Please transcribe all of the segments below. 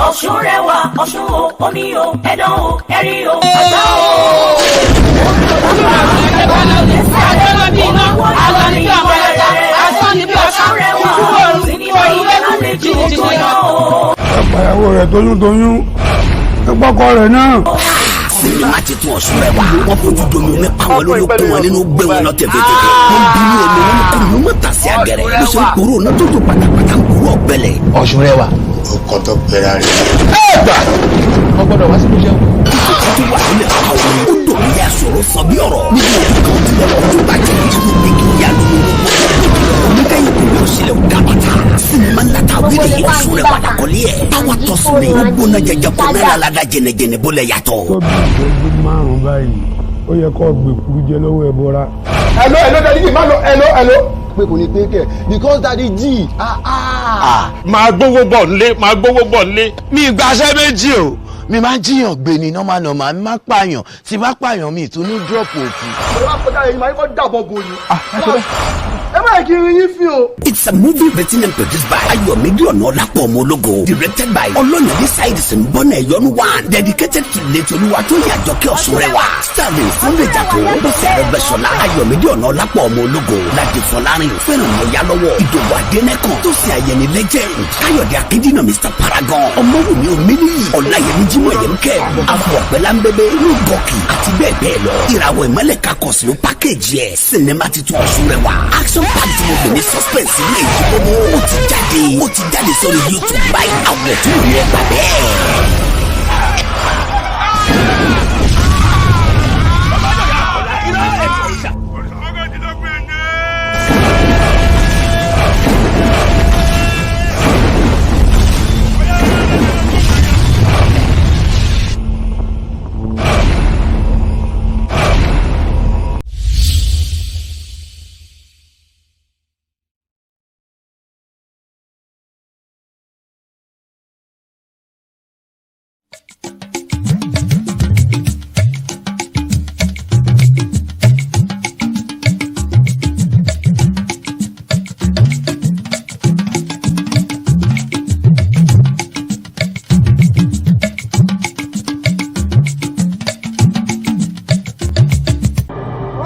Ọ̀ṣun rẹwà, Ọ̀ṣun o, omi o, ẹ̀dán o, ẹ̀rí o, àgbà o. Àpàyàwó rẹ̀ toyúntoyún, ẹgbọ́kọ rẹ̀ náà. Sinimá titun Ọ̀ṣun Rẹwà, wọ́n fojú domi, omi pa wọn lórí, okun wọn nínú, gbé wọn lọ tẹ̀fẹ̀tẹ̀fẹ̀. Wọ́n bínú omi, wọn kò ní mọ̀ tà sí agẹrẹ bó ṣe ń kúrò náà tó tó pátápátá ń kúrò ọ̀gbẹ́lẹ̀. Ọ̀ṣun Rẹwà. Ó kọ́ tó pera rẹ̀. Ẹ gbà wọ́n gbọ́dọ̀ wá sí ibi iṣẹ́. Títí wà nílẹ̀ pa omi, ó dùn ní yà sọ̀rọ̀ sọ bí ọ̀rọ̀ níbi ojú kan tí wọ́n lọ́ọ́ tó bàjẹ́ inú gbégi yà lóru oníkẹ́yìn kò ní òṣèlè dábàtà. Sinimá ńlá ta wíìlì Ọ̀ṣun Rẹwà làkọ́lé ẹ̀. Power tọ́sí ni ó gbóná jẹjẹ kó náírà ládàá jẹnẹjẹnẹ bólẹ̀ yàtọ̀. Tó bí ìṣẹ́jú 5 báyìí, ó yẹ kó gbèkúrú jẹ lọ́wọ́ ẹ bọ́ra. Hello, hello, Daddy G, má lọ, hello, hello. Pé kò ní pé kẹ because Daddy G, ah ah. Máa gbówó bọ̀ nílé, máa gbówó bọ̀ nílé. Mi gbaṣẹ́ méjì o, mi máa ń jíyàn gbé ni normal normal, mi máa ń pààyàn, tí bá pààyàn mi ìtúnú drop òkú. Mo wá kọjá yìí, màá kọ́ dàbọ̀ bò yín. Ẹ má yẹ kí n rí yín fín o. It's a movie written and produced by Ayọ̀mídé Ọ̀nàọlápọ̀ Ọmọ-Ológo, directed by Ọlọ́yàdé Saheed Sìnbọ́nà Ẹ̀yọ́nú one, dedicated to late Olúwatóyìn Àjọkẹ́ Ọ̀ṣun Rẹwà, starring Sunday Jàpọ̀, Bọ́sẹ̀ Arẹ́gbẹ́ṣọlá, Ayọ̀mídé Ọ̀nàọlápọ̀ Ọmọ-Ológo, Láti Fọlárin, Fẹ́ràn Mọ̀yálọ́wọ́, Ìdòwú Adẹ́nẹ́kàn, Tósìn Ayẹni Legend, Káyọ̀dé Akíndínà, Mr Paragon, Ọmọwùmí Omíníyì, Ọláyẹmí Jímọ̀ Yẹmkẹ́, Afọ Ọ̀pẹ́lámbébé, Rúgọ́kì àti bẹ́ẹ̀ bẹ́ẹ̀ lọ. Ìràwọ̀ Ìmọ̀lẹ̀ Kakọ̀sí ló package ẹ̀. Sinimá titun Ọ̀ṣun Rẹwà, action packed movie ní suspense ní èyí gbogbo. Ó ti jáde, ó ti jáde sórí YouTube báyìí. Àwọ̀ tó rí ẹ gbà bẹ́ẹ̀.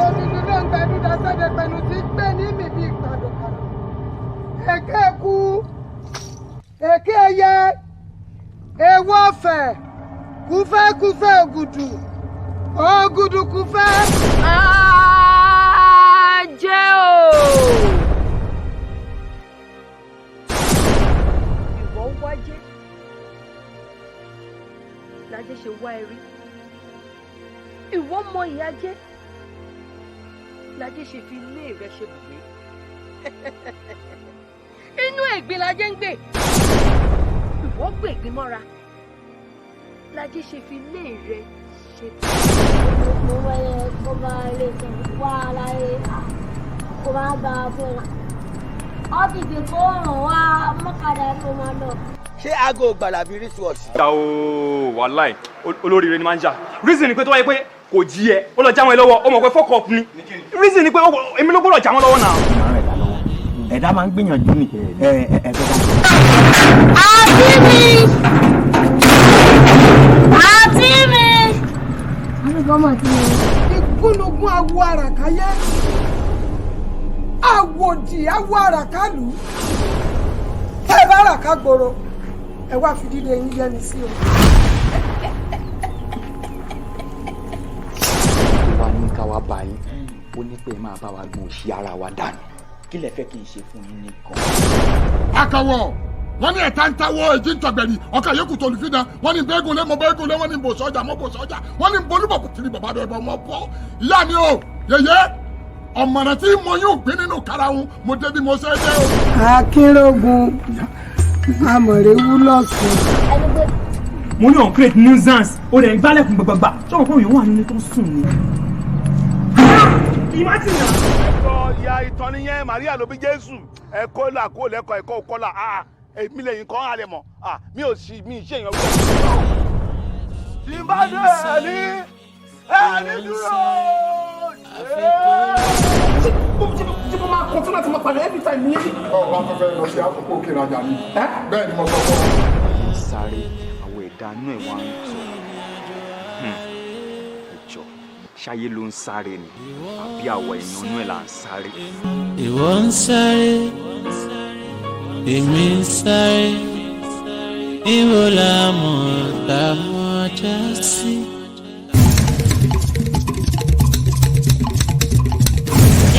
Òdùdú ló ń gbẹ dídá sóde pẹ̀lú tí gbé ní mi bíi kàdùkàdù. Èké kú, èké ẹyẹ, èwo ọ̀fẹ́, kúfẹ́kúfẹ́ ògùdù, ògùdù kúfẹ́. Ajé o. Ìwọ wájé lájé ṣe wá ẹ rí. Ìwọ mọ ìyá ajé lájé ṣe fi ilé rẹ ṣe bùgbé. Inú ẹ̀gbin lájé ń gbé. Ìwọ gbègbin mọ́ra lájé ṣe fi ilé rẹ ṣe bùgbé. Mo wẹ́rẹ́ kó bá lè tẹ̀ wá láyé kó bá gba fún wa. Ọ́fíìsì kó ràn wá mọ́kàdá tó máa lọ. Ṣé aago gbàlà bíi wristwatch? Ìyá o, wàláì, olóríire ni máa ń jà. Reason ni pé tó wáyé pé kò jí ẹ, ó lọ já wọn lọ́wọ́, ó mọ̀ pé fuck up ni. Reason ni pé èmi ló gbọ́dọ̀ já wọn lọ́wọ́ náà. Ẹ̀dá máa ń gbìyànjú ni ẹ ẹ ẹ tó bá. Àǹtí mi! Àǹtí mi! Àmì kan mọ̀ tí mi. Ìgúnnugún awo àràkáyé, àwòdì awo àràkálù, tẹ́ ẹ bá ràká gbòòrò, ẹ wá fi dídé yín yẹni sí o. Ó wá ní ká wá bá yín, ó ní pé ẹ máa bá wa gbọ́n òṣì ara wa dànù. Kí lẹ fẹ́ kí n ṣe fún yín nìkan? Akọwọ wọn ní ẹ̀ta ń tawọ́ èjì ń tọ̀gbẹ̀rì ọkà yòókù tó olùfidàn. Wọn ní bẹ́ẹ̀gùn lé mọ bẹ́ẹ̀gùn lé, wọn ní bò sọ́jà mọ́ bò sọ́jà, wọn ní bolúbọ̀ kùtìrì bàbá bẹ́ẹ̀ bọ́ mọ́ bọ́. Ìyá mi o, yèyé ọ̀mọ̀ràn tí mo yóò gbé nínú karahun, mo débi mo ṣe é dé o. Akínrógun amọ̀rẹ́wú lọ́sùn. Mo ní òun create nuisance, ó dẹ̀ ń gbálẹ̀kùn gbàgbàgbà, ṣé wọn fún òyìnbó wà nínú tó ń sùn ni? Imagine na. Ẹ̀kọ́ ìyá ìtàn nìyẹn, Maria ló bí Jésù. Ẹ̀kọ́ là kó lẹ́kọ̀ọ́ ẹ̀kọ́ kọ́là, èmi lẹ́yìn kan àlẹ́ mọ̀, mi ò sì mi ṣe èèyàn wúlò. Tí n bá dé ẹni ẹni dúró. Tí mo máa kọ́ tún láti máa padà every time ní. Ọba tó fẹ́ lọ sí àkókò kìrajà ni, bẹ́ẹ̀ ni mo sọ fún ọ. Wọ́n sáré, Ẹ̀dá inú ẹ̀ wá ń tọ̀. Ẹ jọ, ṣáyé ló ń sáré ni àbí àwọ̀ èèyàn inú ẹ̀ là ń sáré? Ìwọ ń sáré, èmi ń sáré, níbo la mọ̀ tá a mọ̀ já sí?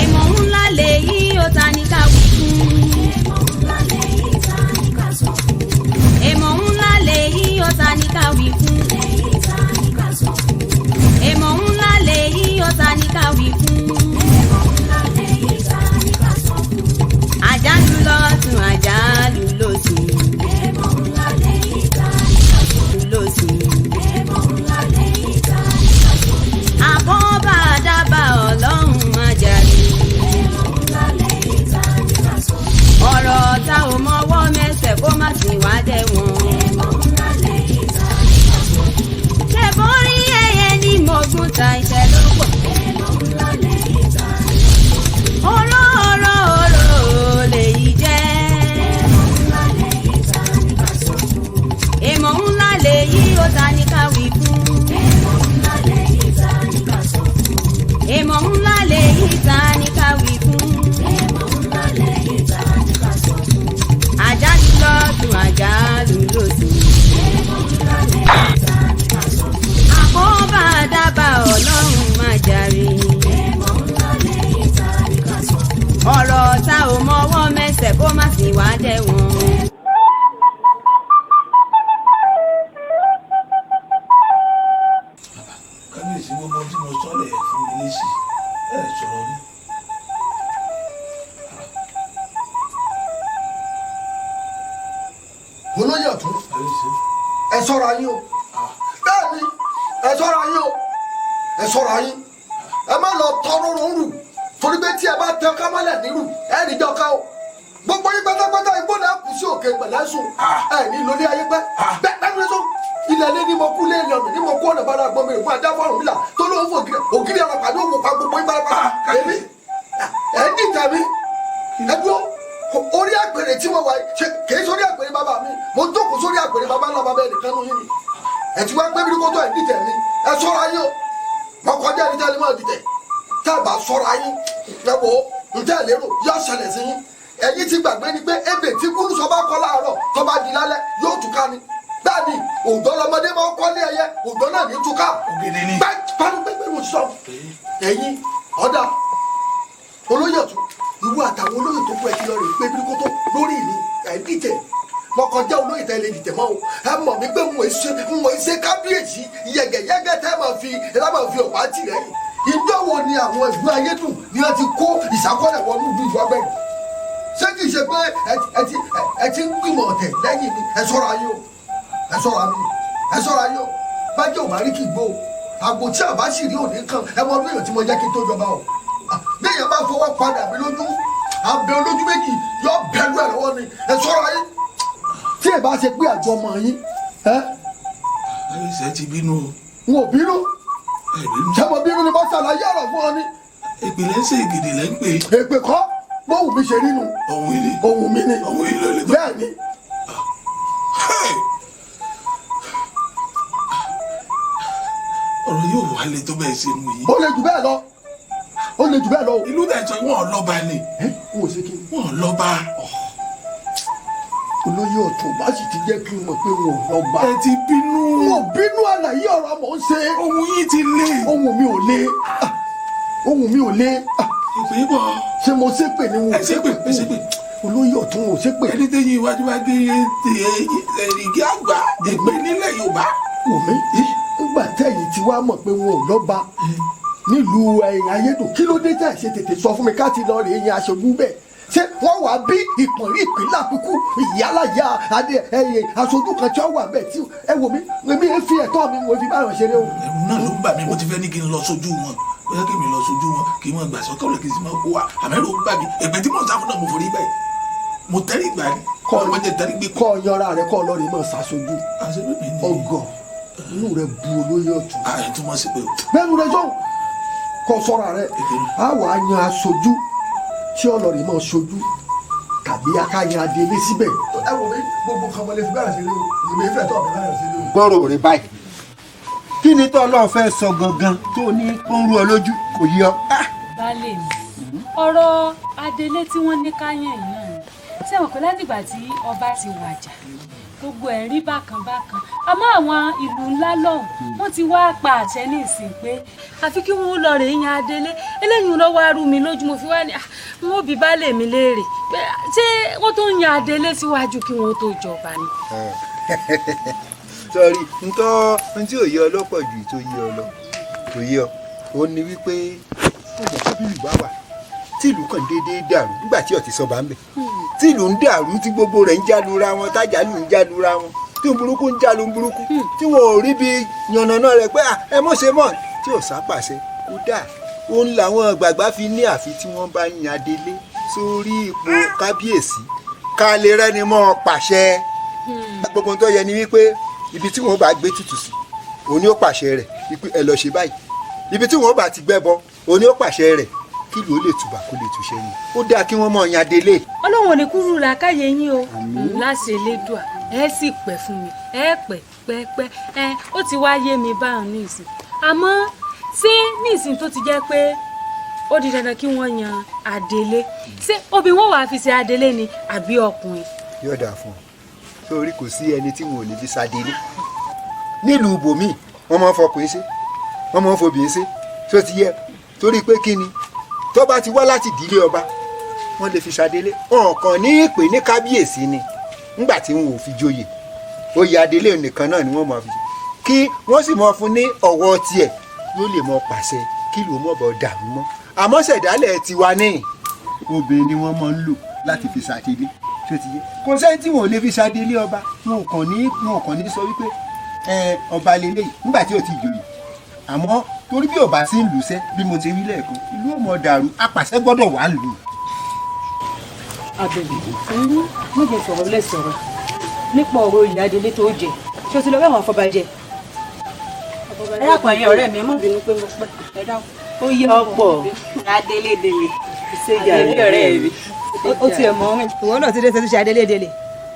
Èmọ̀ ńlá lèyí ó ta ní ká wí fún. Èmọ̀ ńlá lèyí ó ta ní ká wí fún. Èmọ̀ ńlá lèyí ó ta ní ká wí fún. Àjálù lọ́tún, àjálù lósì. Lósì. Àkọ́bá dábàá ọlọ́run má jàre. Ọ̀rọ̀ tá ò mọwọ́ mẹsẹ̀ kó má sì wá dẹ̀wọ̀n. Ṣé borí ẹyẹ ní mọ̀gùn ta iṣẹ́ ló pọ̀? Ọ̀rọ̀ ọ̀rọ̀ ọ̀rọ̀ lèyí jẹ́. Èmọ̀ ńlá lèyí ó ta ní ká wí fún. Èmọ̀ ńlá lèyí ta ní ká wí fún. Àjálù lọ́tún, àjálù lósì. Àkóbá dábàá ọlọ́run má jàre. Ọ̀rọ̀ tá ò mọwọ́ mẹsẹ̀ kó má sì wá dẹ̀wọ̀n. Kábíyèsí, gbogbo tí mo sọ lẹ̀ fún mi lésì, ẹ sọ̀rọ̀ ni. Olóyè ọ̀tún, ẹ ṣọ́ra yín o. Bẹ́ẹ̀ ni, ẹ ṣọ́ra yín o, ẹ ṣọ́ra yín. Ẹ má lọ tọrọ rọrùn torí pé tí ẹ bá tẹ kámálẹ̀ nírù ẹ níjọ ká o. Gbogbo yín pátápátá igbó náà kù sí òkè pẹ̀lẹ́sùn ẹ ní lórí ayé pẹ́ bẹ́ẹ̀ bẹ́ẹ̀ ní sọ ilẹ̀ lé ní mo kú lé ní ọ̀nà ní mo kú ọ̀nà bára gbọ́n mi rè fún ajá fọ́ọ̀rùn mi là tó lóun fún ògiri ògiri ọ̀rọ̀ pàdé òwò pa gbogbo yín pátápátá. Èmi ẹ ń dìtẹ̀ mi, ẹ dúró orí àgbèrè tí mo wà yìí ṣe kìí sórí àgbèrè bàbá mi. Mo jókòó sórí àgbèrè bàbá ńlá bàbá ẹnìkan nù yín ni ẹ ti wá gbé mi kótó. Ẹ dìtẹ̀ mi, ẹ ṣọ́ra yín o. Mo kọjá ẹni tẹ́lẹ̀ mọ́ dìtẹ̀. Tá a bá ṣọ́ra yín, ẹ wò ó, ntẹ́ ẹ lérò yóò ṣẹlẹ̀ sí yín. Ẹ̀yin ti gbàgbé ni pé ebè tí kúrúsọ bá kọ́ láàárọ̀, tó bá di lálẹ́ yóò túká ni. Bẹ́ẹ̀ ni òǹdọ́ lọmọdé máa ń kọ́lé ẹyẹ, òǹdọ́ náà ní túká. Ògèdè ni. Pẹ́ẹ́pẹ́ẹ́pẹ́ mo sọ ẹ̀yin ọ̀dà olóyè ọ̀tún, ìwọ àtàwọn olóyè tó kú, ẹ ti lọ rè pé bíríkótó lórí mi. Ẹ dìtẹ̀ mo kọjá olóyè tẹ lè dìtẹ̀ mọ́ o. Ẹ mọ̀ mí pé mo ṣe kábíyèsí yẹ̀gẹ̀yẹ̀gẹ̀ tẹ́ máa fi ẹ máa fi ọ̀pá tì lẹ́yìn. Ìjọ wo ni àwọn ìlú ayédùn ni wọ́n ti kó ìṣàkọọ́lẹ̀ wọnú ìlú ìwágbẹ́yìn? Ṣé kìí ṣe pé ẹ ti ń gbìmọ̀ ọ̀tẹ̀ lẹ́yìn mi? Ẹ ṣọ́ra yín o, ẹ ṣọ́ra mi, ẹ ṣọ́ra yín o. Bájẹ́ ò bá rí kì í gbó o, àgbò tí àbá sì rí òní kan. Ẹ mọ ọdún èèyàn tí mo jẹ́ kí n tó jọba o. Béèyàn bá fọwọ́ padà mí lójú, abẹ olójú méjì yọ bẹ̀rù ẹ̀ lọ́wọ́ ni. Ẹ ṣọ́ra yín. Tí ẹ bá ṣe pé àjọ ọmọ yín ẹ. Kábíyèsí, ẹ ti bínú o. N ò bínú. Ṣé mo bínú ni? Mo ṣàlàyé ọ̀rọ̀ fún ọ ni. Èpè lẹ́ ń ṣe, ègèdè lẹ́ ń pè. Èpè kọ́, bóun mi ṣe rí nu. Ohun ilé. Ohun mi ni. Ohun ilé ló lè tó. Bẹ́ẹ̀ ni. Ọ̀rọ̀ yóò wá le tó bẹ́ẹ̀ ṣe mú yìí. Ó le jù bẹ́ẹ̀ lọ, ó le jù bẹ́ẹ̀ lọ o. Ìlú tẹ̀ sọ wọn ò lọ́ba ni. Ẹ n ò ṣe kí ni. Wọn ò lọ́ba. Olóyè ọ̀tún, bá sì ti jẹ́ kí n mọ̀ pé wọn ò lọ́ba. Ẹ ti bínú. N ò bínú, àlàyé ọ̀rọ̀ mò ń ṣe. Ohun yìí ti le. Ohun mi ò le, ohun mi ò le. Ìpè bọ̀. Ṣé mo ṣépè ni? Wọn ò Ẹ ṣépè, ẹ ṣépè. Olóyè ọ̀tún, ò ṣépè. Ẹni tẹ́yìn iwájú bá gé èrìgì àgbà, èpè nílẹ̀ Yorùbá. Wò mí, nígbà tẹ́yìn tí wàá mọ̀ pé wọn ò lọ́ba nílùú ẹ̀yìn ayédùn, kí ló dé tẹ̀ ṣe tètè sọ fún mi ká ti lọ rèé yan aṣojú bẹ́ẹ̀? Ṣé wọ́n wàá bí ìpọ̀nrí ìpínlẹ̀ àpínkù ìyálàyà adé ẹ̀yìn aṣojú kan tí wọ́n wà bẹ́ẹ̀? Tí ẹ wò mí, èmi ń fi ẹ̀tọ́ mi mo fi báyọ̀ ṣeré o. Ẹ̀rù náà ló ń bà mí. Mo ti fẹ́ ní kí n lọ sójú wọn, bóyá kí mi lọ sójú wọn kí n máa gbà sọ́kọ̀ rẹ̀ kí n sì máa kó wa, àmọ́ ẹ̀rù ń bà mí. Èpè tí mò ń sá fún náà, mo forí báyìí, mo tẹ́rí gbà ní. Kọ́ ọ yanra rẹ, kọ́ ọ lọ rè mọ́ ṣàṣojú ọgọ́ inú rẹ bu olóyè ọ̀tún. Àyè túmọ̀ sí pé. Bẹ́ẹ̀ ni rẹ sọ̀rọ̀, kọ́ sọ́ra rẹ, á wàá yan aṣojú tí ọlọ́rìí máa ṣojú tàbí akáyan adélé síbẹ̀. Ẹ wò mí, gbogbo kan mo lè fi bẹ́rẹ̀ sí ilé o, ìwé ìfẹ́ tó mi bẹ́rẹ̀ sí ilé o. Gbọ́rọ̀ rẹ báyìí. Kí ni tó Ọlọ́run fẹ́ sọ gangan tó ní ó ń rú ọ lójú kò yí ọ. Baálé mi, ọ̀rọ̀ adelé tí wọ́n ní káyàn yìí náà ni. Sẹ́wọ̀n pé látìgbà tí ọba ti wàjà gbogbo ẹ̀ rí bákan bákan, àmọ́ àwọn ìlú ńlá lọ́hùn wọ́n ti wá pa àṣẹ ní ìsìn pé àfi kí wọ́n lọ rèé yan adelé. Eléyìí ló wá rú mi lójú, mo fi wá ní wọn ò bí baálé mi léèrè pé ṣé wọ́n tó ń yan adelé síwájú kí wọ́n tó jọba ni. Sọrí ntọ́ ntí ò yé ọ lọ́pọ̀ ju tó yé ọ lọ tó yé ọ ó ní wípé ó mọ̀ pé bí ìlú bá wà tí ìlú kàn déédéé dàrú nígbà tí ọtí sọba ń bẹ, tí ìlú ń dàrú, tí gbogbo rẹ̀ ń jálura wọn, tájàlú ń jálura wọn, tí burúkú ń jálu burúkú, tí wọn ò rí bí yànnàná rẹ̀ pé ẹ mọ̀ ṣe mọ̀, tí ò sápàṣẹ kódà òun làwọn gbàgbá fi ní àfi tí wọ́n bá yan adelé sórí ipò kábíyèsí ká lè rẹ́ni mọ́ pàṣẹ. Gbogbo tó yẹ ni wípé ibi tí wọn bá gbé tutù sí òun ni ó pàṣẹ rẹ̀ wípé ẹ lọ ṣe báyìí, ibi tí wọn bá ti gbẹ́bọ òun ni ó pàṣẹ rẹ̀ kí ló lè tùbà kó lè túṣe ni. Ó dáa kí wọ́n mọ̀ yan adelé. Ọlọ́run ò ní kúrú làákàyè yín o, láṣẹ Elédùà ẹ sì pẹ́ fún mi, ẹ pẹ́ pẹ́ pẹ́ ẹ ó ti wá yé mi báwọn ní ìsìn. Àmọ́ ṣé ní ìsìn tó ti jẹ́ pé ó di dandan kí wọ́n yan adelé, ṣé obì wọn wàá fi ṣe adelé ni àbí ọkùnrin? Yóò dáa fún ọ, sórí kò sí ẹni tí wọn ò lè fi ṣàdélé nílùú ibòmíì. Wọ́n máa ń fọkùnrin ṣe, wọ́n máa ń fobìnrin ṣe, tó ti yẹ torí pé kí ni tó bá ti wá láti ìdílé ọba wọ́n lè fi ṣàdélé. Ọ̀kan ní ìpè ní kábíyèsí ni nígbà tí wọn ò fi joyè, oyè adelé nìkan náà ni wọ́n máa fi kí wọ́n sì máa fún ní ọ̀wọ́ tiẹ̀, yóò lè mọ pàṣẹ kí ló mọ̀ bọ̀ dàrú mọ́. Àmọ́ ṣẹ̀dálẹ̀ tiwa ní obìnrin ni wọ́n máa ń lò láti fi ṣàdélé, tó ti yé. Kò sẹ́ni tí wọn ò lè fi ṣàdélé ọba, wọn ò kàn ní sọ wípé ọba lélẹ́yìí nígbà tí ò ti joyè. Àmọ́ torí bí ọba sí ìlú sẹ́ bí mo ti rí lẹ́ẹ̀kan, ìlú ò mọ̀ dàrú, apàṣẹ gbọ́dọ̀ wà lù. Àbẹ̀bí, mo jẹ sọ̀rọ̀ lẹ́sọ̀rọ̀ nípa ọ̀rọ̀ ìyá adelé tó jẹ, ṣé o ti lọ bá àwọn afọbajẹ? Ẹ dákun ẹ̀yin ọ̀rẹ́ mi, ẹ má bínú pé mo pẹ́. Ẹ dákun. Ó yẹ ọ̀pọ̀. Adélé délé. Ìṣèjà ọ̀rẹ́ mi. Ó tiẹ̀ mọ̀ ọ́n. Ìwọ náà ti dé tẹ́tí ṣe adélé délé,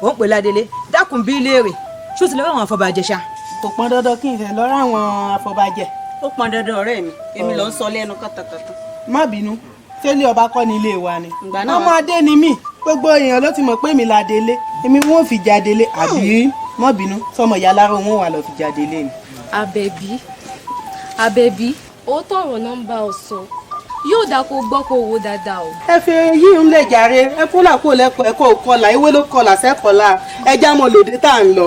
ò ń pè ládélé, dákun bí léèrè, ṣé o ti lọ bá àwọn afọbajẹ ṣá? Kò pọn dandan kí n fẹ́ lọ ráwọn afọbajẹ. Ó pọn dandan ọ̀rẹ́ mi, èmi ló ń sọ lẹ́nu kàtàkàtà. Má bínú, tẹ́lẹ̀ ọba kọ́ ni ilé wa ni. Ọmọdé ni mí, gbogbo èèyàn ló ti mọ̀ pé mi ládélé, èmi wọn ò fi jadélé àbí má bínú, sọmọ ìyá aláró wọn wà lọ fi jadélé ni. Àbẹ̀bí, Àbẹ̀bí, òótọ́ ọ̀rọ̀ náà ń bá ọ sọ, yóò dáa kó gbọ́ kó wo dáadáa o. Ẹ fi yí ń lè jàre, ẹ kó là kó lẹ́kọ̀ọ́, ẹ kó kọlà, ewé ló kọlà sẹ́kọ̀ọ́lá, ẹ já mọ́ lòdì tá à ń lọ.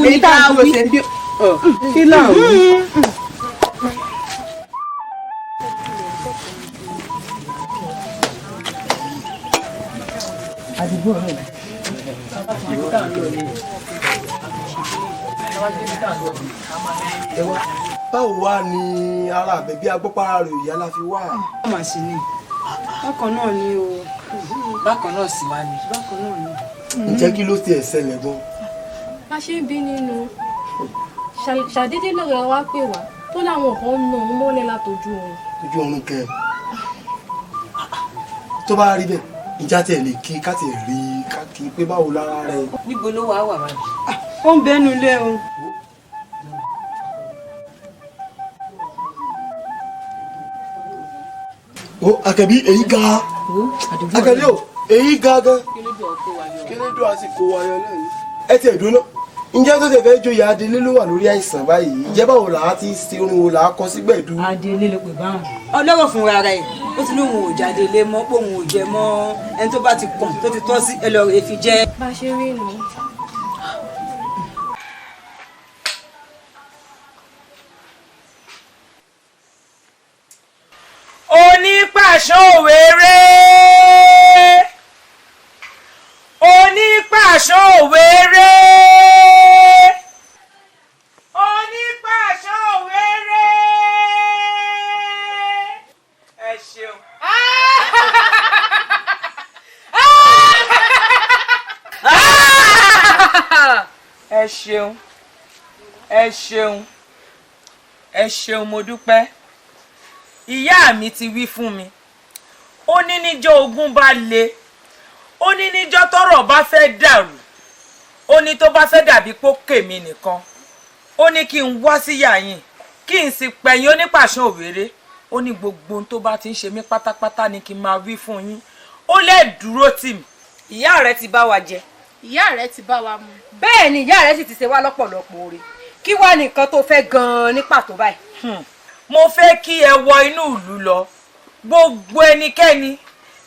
Èyí tá à ń dúró ṣe ń bí kí là ń wí. Àdúgbò rẹ̀ báwo wá ni ara Àbẹ̀bí agbọ́pára rẹ̀ ìyá la fi wá. Ọmọ sí ni bákan náà ni o. Bákan náà sì wá ni. Bákan náà ni. Ǹjẹ́ kí ló tiẹ̀ ṣẹlẹ̀ gan? Bá ṣe ń bí nínú ṣàdédé lọ́rọ̀ wa pè wá tó láwọn kan ń nà òun mọ́lẹ̀ látọjú oorun. Ojú oorun kẹ tó bá rí bẹ́ẹ̀, ìjà tiẹ̀ lè kí ká tiẹ̀ rí ká kí pé báwo lára rẹ̀. Níbo ló wàá wà báyìí? Ó ń bẹ́nu ilé o. O Àkànbí èyí ga, Àkànbí o èyí ga gan. Kélédùn á sì kó wa yọ náà ni. Ẹ tiẹ̀ dúró náà, ǹjẹ́ tó tẹ̀ fẹ́ joyè adelé ló wà lórí àìsàn báyìí, ǹjẹ́ báwo là á ti ṣe orin wo là á kọ sígbẹ̀du? Adelé ló pè báwọn. Ọlọ́rọ̀ fúnra rẹ̀ ó ti ní òun ò jáde lé mọ́, pé òun ò jẹ mọ́, ẹni tó bá ti kàn tó ti tọ́ sí ẹ lọ rèé fi jẹ́. Bá a ṣe rí nù. Onípàṣán òwéré, onípàṣán òwéré, onípàṣán òwéré. Ẹ ṣeun. Ẹ ṣeun, ẹ ṣeun, ẹ ṣeun, mo dúpẹ́. Ìyá mi ti wí fún mi, ó ní níjọ́ ogun bá le, ó ní níjọ́ tọ́rọ̀ bá fẹ́ dàrú, ó ní tó bá fẹ́ dàbí pókè mi nìkan, Ó ní kí n wá síyà yín kí n sì pẹ̀yìn onípàṣán òwéré. Ó ní gbogbo ohun tó bá ti ń ṣe mí pátápátá ni kí n máa wí fún yín. Ó lè dúró tì mí. Ìyá rẹ ti bá wa jẹ. Ìyá rẹ ti bá wa mu. Bẹ́ẹ̀ ni ìyá rẹ sì ti ṣe wá lọ́pọ̀lọpọ̀ oore. Kí wá ní nǹkan tó fẹ́ gan-an ní pàtó báyìí? Mo fẹ́ kí ẹ wọ inú ìlú lọ. Gbogbo ẹnikẹ́ni,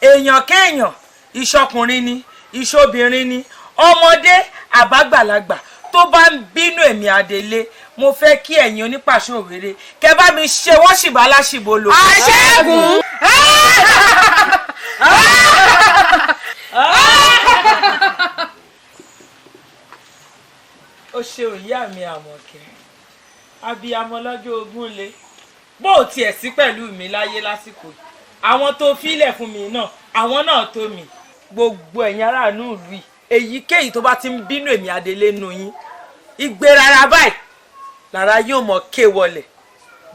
èèyàn kéèyàn, ìṣọkùnrin ni, ìṣobìnrin ni, ọmọdé àbágbàlagbà tó bá ń bínú èmi Adélé, mo fẹ́ kí ẹ̀yin onípàṣán òwéré kẹ́ bá mi ṣe wọ́n ṣìbá láṣìbò lò. Àṣẹ́gun. Ó ṣeun ìyá mi Àmọ̀kẹ́, abiyamọ lọ́jọ́ ogún le. Bó o tiẹ̀ sí pẹ̀lú mi láyé lásìkò yìí, àwọn tó filẹ̀ fún mi náà, àwọn náà tó mi. Gbogbo ẹ̀yin aráàlú ìlú yìí, èyíkéyìí tó bá ti ń bínú èmi Adélé nu yín, ìgbé rárá báyìí lára yóò mọ̀ ké wọlé.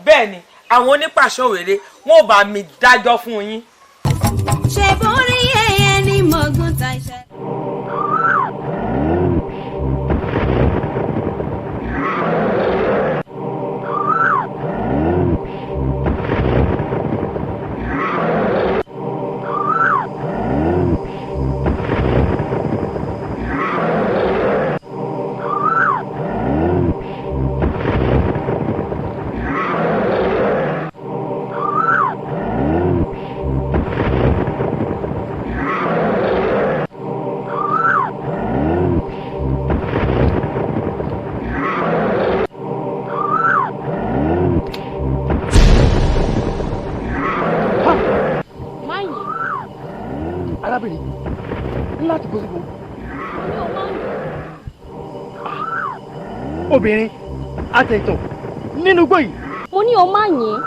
Bẹ́ẹ̀ ni àwọn onípàṣán òwéré wọn ò bá mi dájọ́ fún yín. Ṣe borí ẹyẹ ní mọ̀gún ta iṣẹ́. Arábìnrin, láti bó síbo. Obìnrin àtẹ̀tọ̀ nínú igbó yìí. Mo ní o má yín.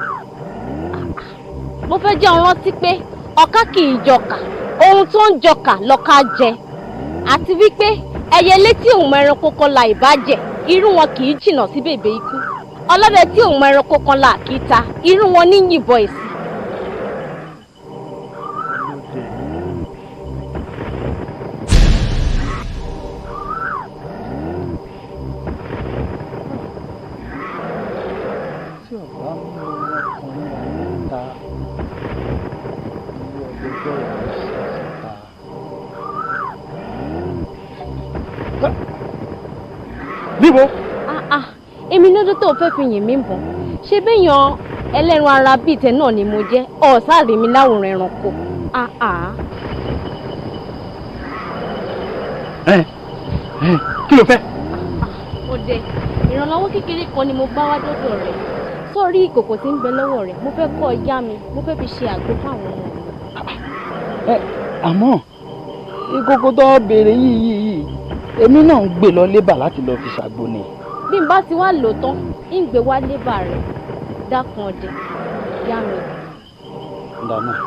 Mo fẹ́ jẹ́ ọ rántí pé ọ̀ká kì í jọkà, ohun tó ń jọkà lọ́ka jẹ. Àti wípé ẹyẹ létí òun mọ ẹranko kan la ìbàjẹ́, irú wọn kì í jìnnà sí bèbè ikú. Ọlọ́dẹ tí òun mọ ẹranko kan la àkíta, irú wọn ní yìnbọn èsì. Tí ọba mú ọkùnrin ayé ta, irú ọdẹ bẹ́ẹ̀ ló sá síta. Níbo? Ah, èmi lọ́dún tó fẹ́ fi yìn mí bọ̀. Ṣé béèyàn ẹlẹ́ran ara bíi tẹ náà ni mo jẹ́? Ọ̀sá rí mi láwòrán ẹranko. Ah ah. Ẹ ẹ, kí ló fẹ́? Ọdẹ, ìrànlọ́wọ́ kékeré kan ni mo bá wá dọ́dọ̀ rẹ̀. Sọ́ọ̀rí ìkòkò tí ń bẹ lọ́wọ́ rẹ̀, mo fẹ́ kọ́ ọ yá mi, mo fẹ́ fi ṣe àgbo fáwọn ọmọ mi. Ẹ àmọ́ ìkòkò tó béèrè yìí yìí yìí, èmi náà ń gbé lọ lébà láti lọ fi ṣàgbo ni. Bí n bá ti wá lò tán, ń gbé wá lébà rẹ̀. Dákun ọdẹ, yá mi. Ǹdà náà.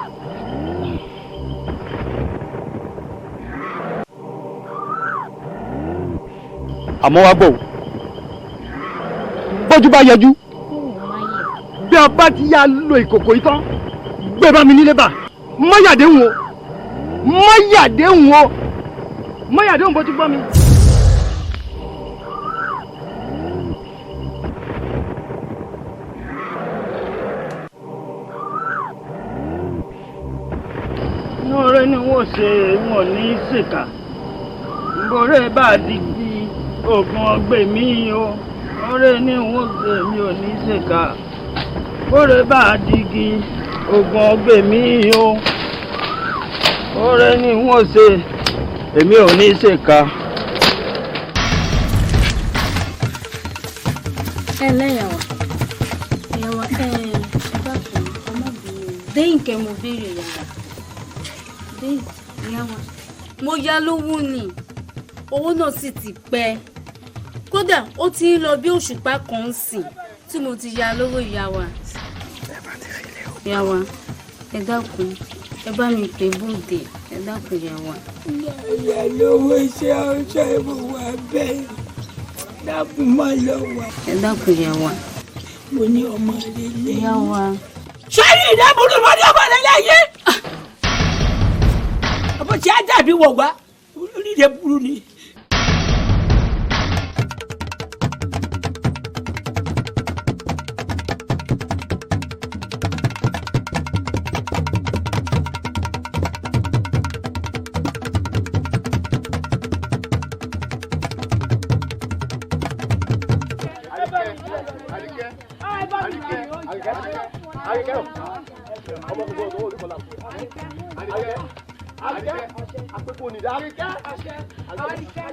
Àmọ́ wá gbọ́ o, bójú bá yẹjú, bí a bá ti yá lo ìkòkò yìí tán, gbé bá mi nílé bá, má yàdéhùn o, má yàdéhùn o, má yàdéhùn bó ti gbọ́ mi. Inú ọ̀rẹ́ ni wọ́n ṣe wọn ní ṣèkà. Bọ̀rẹ́ bá di di oògùn ọgbẹ́ mi o. Ọ̀rẹ́ ni wọ́n ṣe mi ò ní ṣèkà. Bọ̀rẹ́ bá digi oògùn ọgbẹ́ mi o. Ọ̀rẹ́ ni wọ́n ṣe èmi ò ní ṣèkà. Ẹ lẹ́yàwó, ìyàwó ẹ dákun ọmọbìnrin déyìnkẹ́ mo béèrè yàrá déyìn ìyàwó. Mo yá lówó ni, owó náà sì ti pẹ́, kódà ó ti ń lọ bí òṣùpá kan ń sìn tí mo ti yá lówó ìyàwó. Ìyàwó ẹ dákun ẹ bá mi pè bóde ẹ dákun ìyàwó. Ìyá lówó iṣẹ́ ọjọ́ ìwà bẹ́ẹ̀ dákun má lọ wà. Ẹ dákun ìyàwó. Mo ní ọmọ rẹ lé. Ìyàwó. Sọ́yìn ìdábòrò mọ́ ní ọmọ rẹ láyé. Àbọ̀ tí a dàbí wọ̀ wá, oríire burú ni. Àríkẹ́ Àríkẹ́ Àríkẹ́ ọmọ gbogbo ọdún olùkọ́lá Àríkẹ́ Àríkẹ́ àpépọ̀ onídàá Àríkẹ́ Àríkẹ́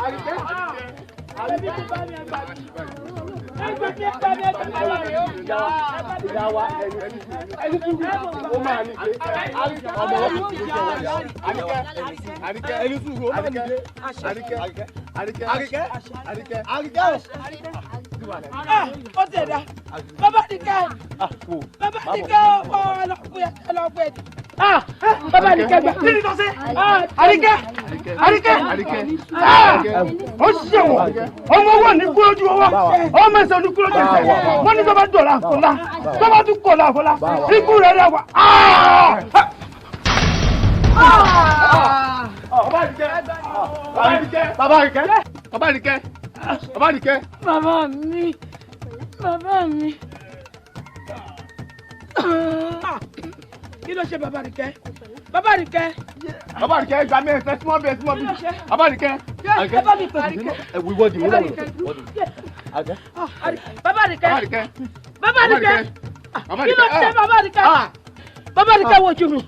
Àríkẹ́ ìyá wa ẹni sùúrù ó máa ní pé ọmọ Àríkẹ́ Àríkẹ́ ẹni sùúrù ó máa ní pé Àríkẹ́ Àríkẹ́ Àríkẹ́ Àríkẹ́ Àríkẹ́ ó ti ẹ̀dá bàbá nìkẹ́ bàbá nìkẹ́ ó ọlọ́pẹ́ ẹ̀. Bàbá nìkẹ́ gbà. Kí ni tó ṣe? Àríkẹ́ Àríkẹ́ ó ṣe wọ̀ ọmọ owó ní kú lójú ọwọ́ ọmọ ẹsẹ̀ ní kú lójú ẹsẹ̀ wọ́n ní bàbá dọ̀là àfọlá bàbá tún kọ̀là àfọlá ikú rẹ̀ rẹ̀ wà. Bàbá Àríkẹ́ Bàbá Àríkẹ́ Bàbá Àríkẹ́ Bàbá Àríkẹ́. Bàbá mi bàbá mi. Kí ló ṣe bàbá Àríkẹ́? Bàbá Àríkẹ́. Bàbá Àríkẹ́ gba mi ẹsẹ̀ súnmọ́ bí ẹ súnmọ́ bí. Bàbá Àríkẹ́. Ẹ bá mi pè Àríkẹ́. Ẹ wí wọ́ọ̀dì wọ́ọ̀dì. Bàbá Àríkẹ́. Bàbá Àríkẹ́. Bàbá Àríkẹ́. Kí ló ṣe bàbá Àríkẹ́? Bàbá Àríkẹ́ wojú mi.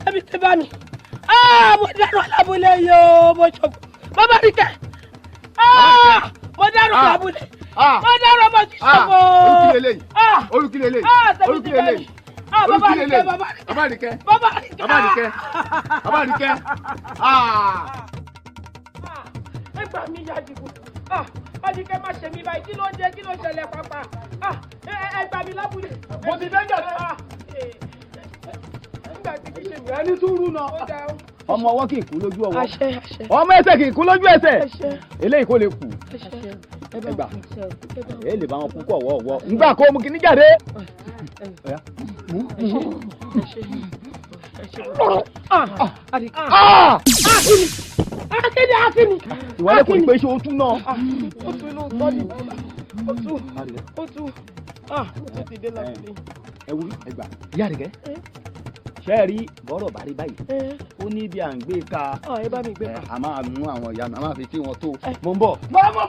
Ẹbí ti bá mi. Mo dárò lábúlé yóò mo ṣòfò. Bàbá Àríkẹ́. Mo dárò lábúlé. Mo dárò mo ti ṣòfò. Orúkí lélẹ̀. Orúkí lélẹ̀. Bàbá Àríkẹ́ bàbá Àríkẹ́ bàbá Àríkẹ́ bàbá Àríkẹ́ bàbá Àríkẹ́. Ẹ gbà mí ìyá Àdìgún. Àríkẹ́ má ṣe mí báyìí, kí ló dé, kí ló ṣẹlẹ̀ pàápàá? Ẹ gbà mí lábúlé. Mo ti dé jàdé. Ẹni sùúrù náà. Ọmọ ọwọ́ kì í kú lójú ọwọ́, ọmọ ẹsẹ̀ kì í kú lójú ẹsẹ̀, eléyìí kò lè kú. Ẹgbà ẹ lè bá wọn kú kọ ọwọ́ ọwọ́ ngbà kó mú kíní jáde. Akíni akíni. Ìwọlé kò ní pé ṣé o tún náà. Ó tún lóòótọ́ ni ó tún ó tún ó tún ti dé lábúlé. Ẹ wú ẹgbà ìyá Àríkẹ́ ṣe é rí bọ́rọ̀ bá rí báyìí ó ní bí à ń gbé ka ẹ bá mi gbé ka a máa mú àwọn ìyá mi a máa fi tí wọn tó mo ń bọ̀. Mo bọ̀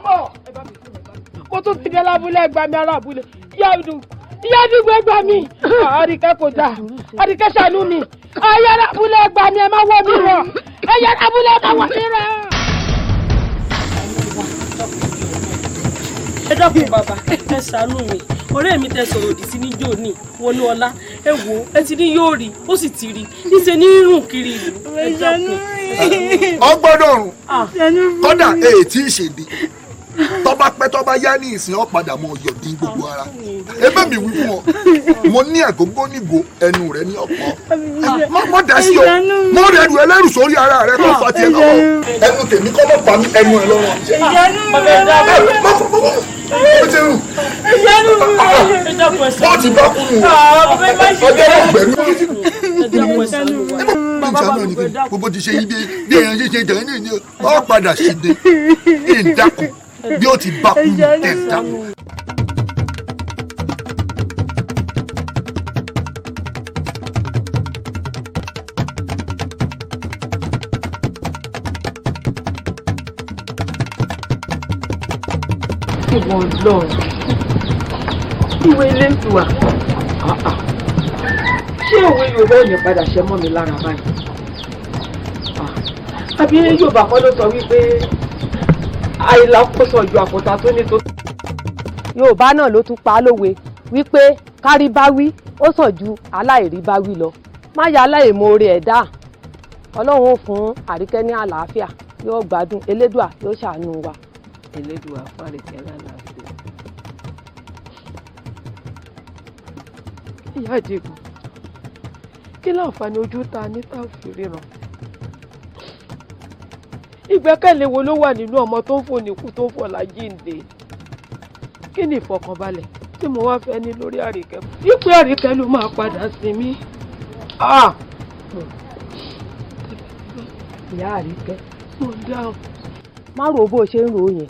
mo tún ti dé lábúlé, ẹgbà mi ará abúlé ìyá Àdìgún ẹgbà mi. Àríkẹ́ kò dáa, Àríkẹ́ ṣàánú mi, ẹ̀yà abúlé ẹgbà mi, ẹ má wọ́ mi rọ̀, ẹ̀yà abúlé ẹ má wọ́ mi rọ̀. Ẹ dákun bàbá, ẹ ṣàánú mi, ọ̀rẹ́ mi tẹ sọ̀rọ̀ òdì sí níjó ní wọnú ọlá, ẹ wò ẹ ti ní yóò rí, ó sì ti rí níṣẹ́ ní rùn kiri ìlú. Ẹ dákun. Ọ gbọ́dọ̀ rùn kódà èyí tí ì ṣèdí tọ́ba pẹ́ tọ́ba yá ní ìsìn ọ̀ padà mọ ọyọ̀ dín gbogbo ara ẹbẹ́ mi wí fún ọ mo ní àgógó nígò ẹnu rẹ ní ọ̀pọ̀ mọ dá sí ọ mọ rẹ rù ẹlẹ́rù sórí ara rẹ kó fa tiẹ̀ lọ́wọ́ ẹnu tèmi kọ́ mọ́ pa mí ẹnu ẹ lọ́rọ̀ bọ́ọ̀ ti bá kú nù ọjọ́ ọgbẹ̀rún gbogbo ti ṣe yí bí èèyàn ṣe ṣe jẹ̀rẹ́ ní ìní ọ padà ṣìde ìdákun bí ó ti bá kú ẹ̀ dákun. Ìwọ Ọlọ́run, ìwé elédùà, ṣé òwe Yorùbá ò ní padà ṣe mọ́ mi lára báyìí? Àbí Yorùbá kọ́ ló sọ wípé àìlàkóso ju àkótá tó ní tó. Yorùbá náà ló tún pa á lówe wípé kárí bá wí ó sàn ju aláìrí bá wí lọ. Má ya aláìmoore ẹ̀dá, Ọlọ́run ó fún Àríkẹ́ ní àlàáfíà, yóò gbádùn, Elédùà yóò ṣàánú wa. Elédùà fún Àríkẹ́ lálàáfíà. Ìyá Àdìgún, kí láǹfààní ojú ta ní tá a fi ríran? Ìgbẹ́kẹ̀lé wo ló wà nínú ọmọ tó ń fò níkú tó ń fò lájíǹde? Kí ni ìfọ̀kànbalẹ̀ tí mo wá fẹ́ ní lórí Àríkẹ́? Ipò Àríkẹ́ ló máa padà sí mi. Ìyá Àríkẹ́, mo dáhùn. Má rò bó ṣe ń rò ó yẹn,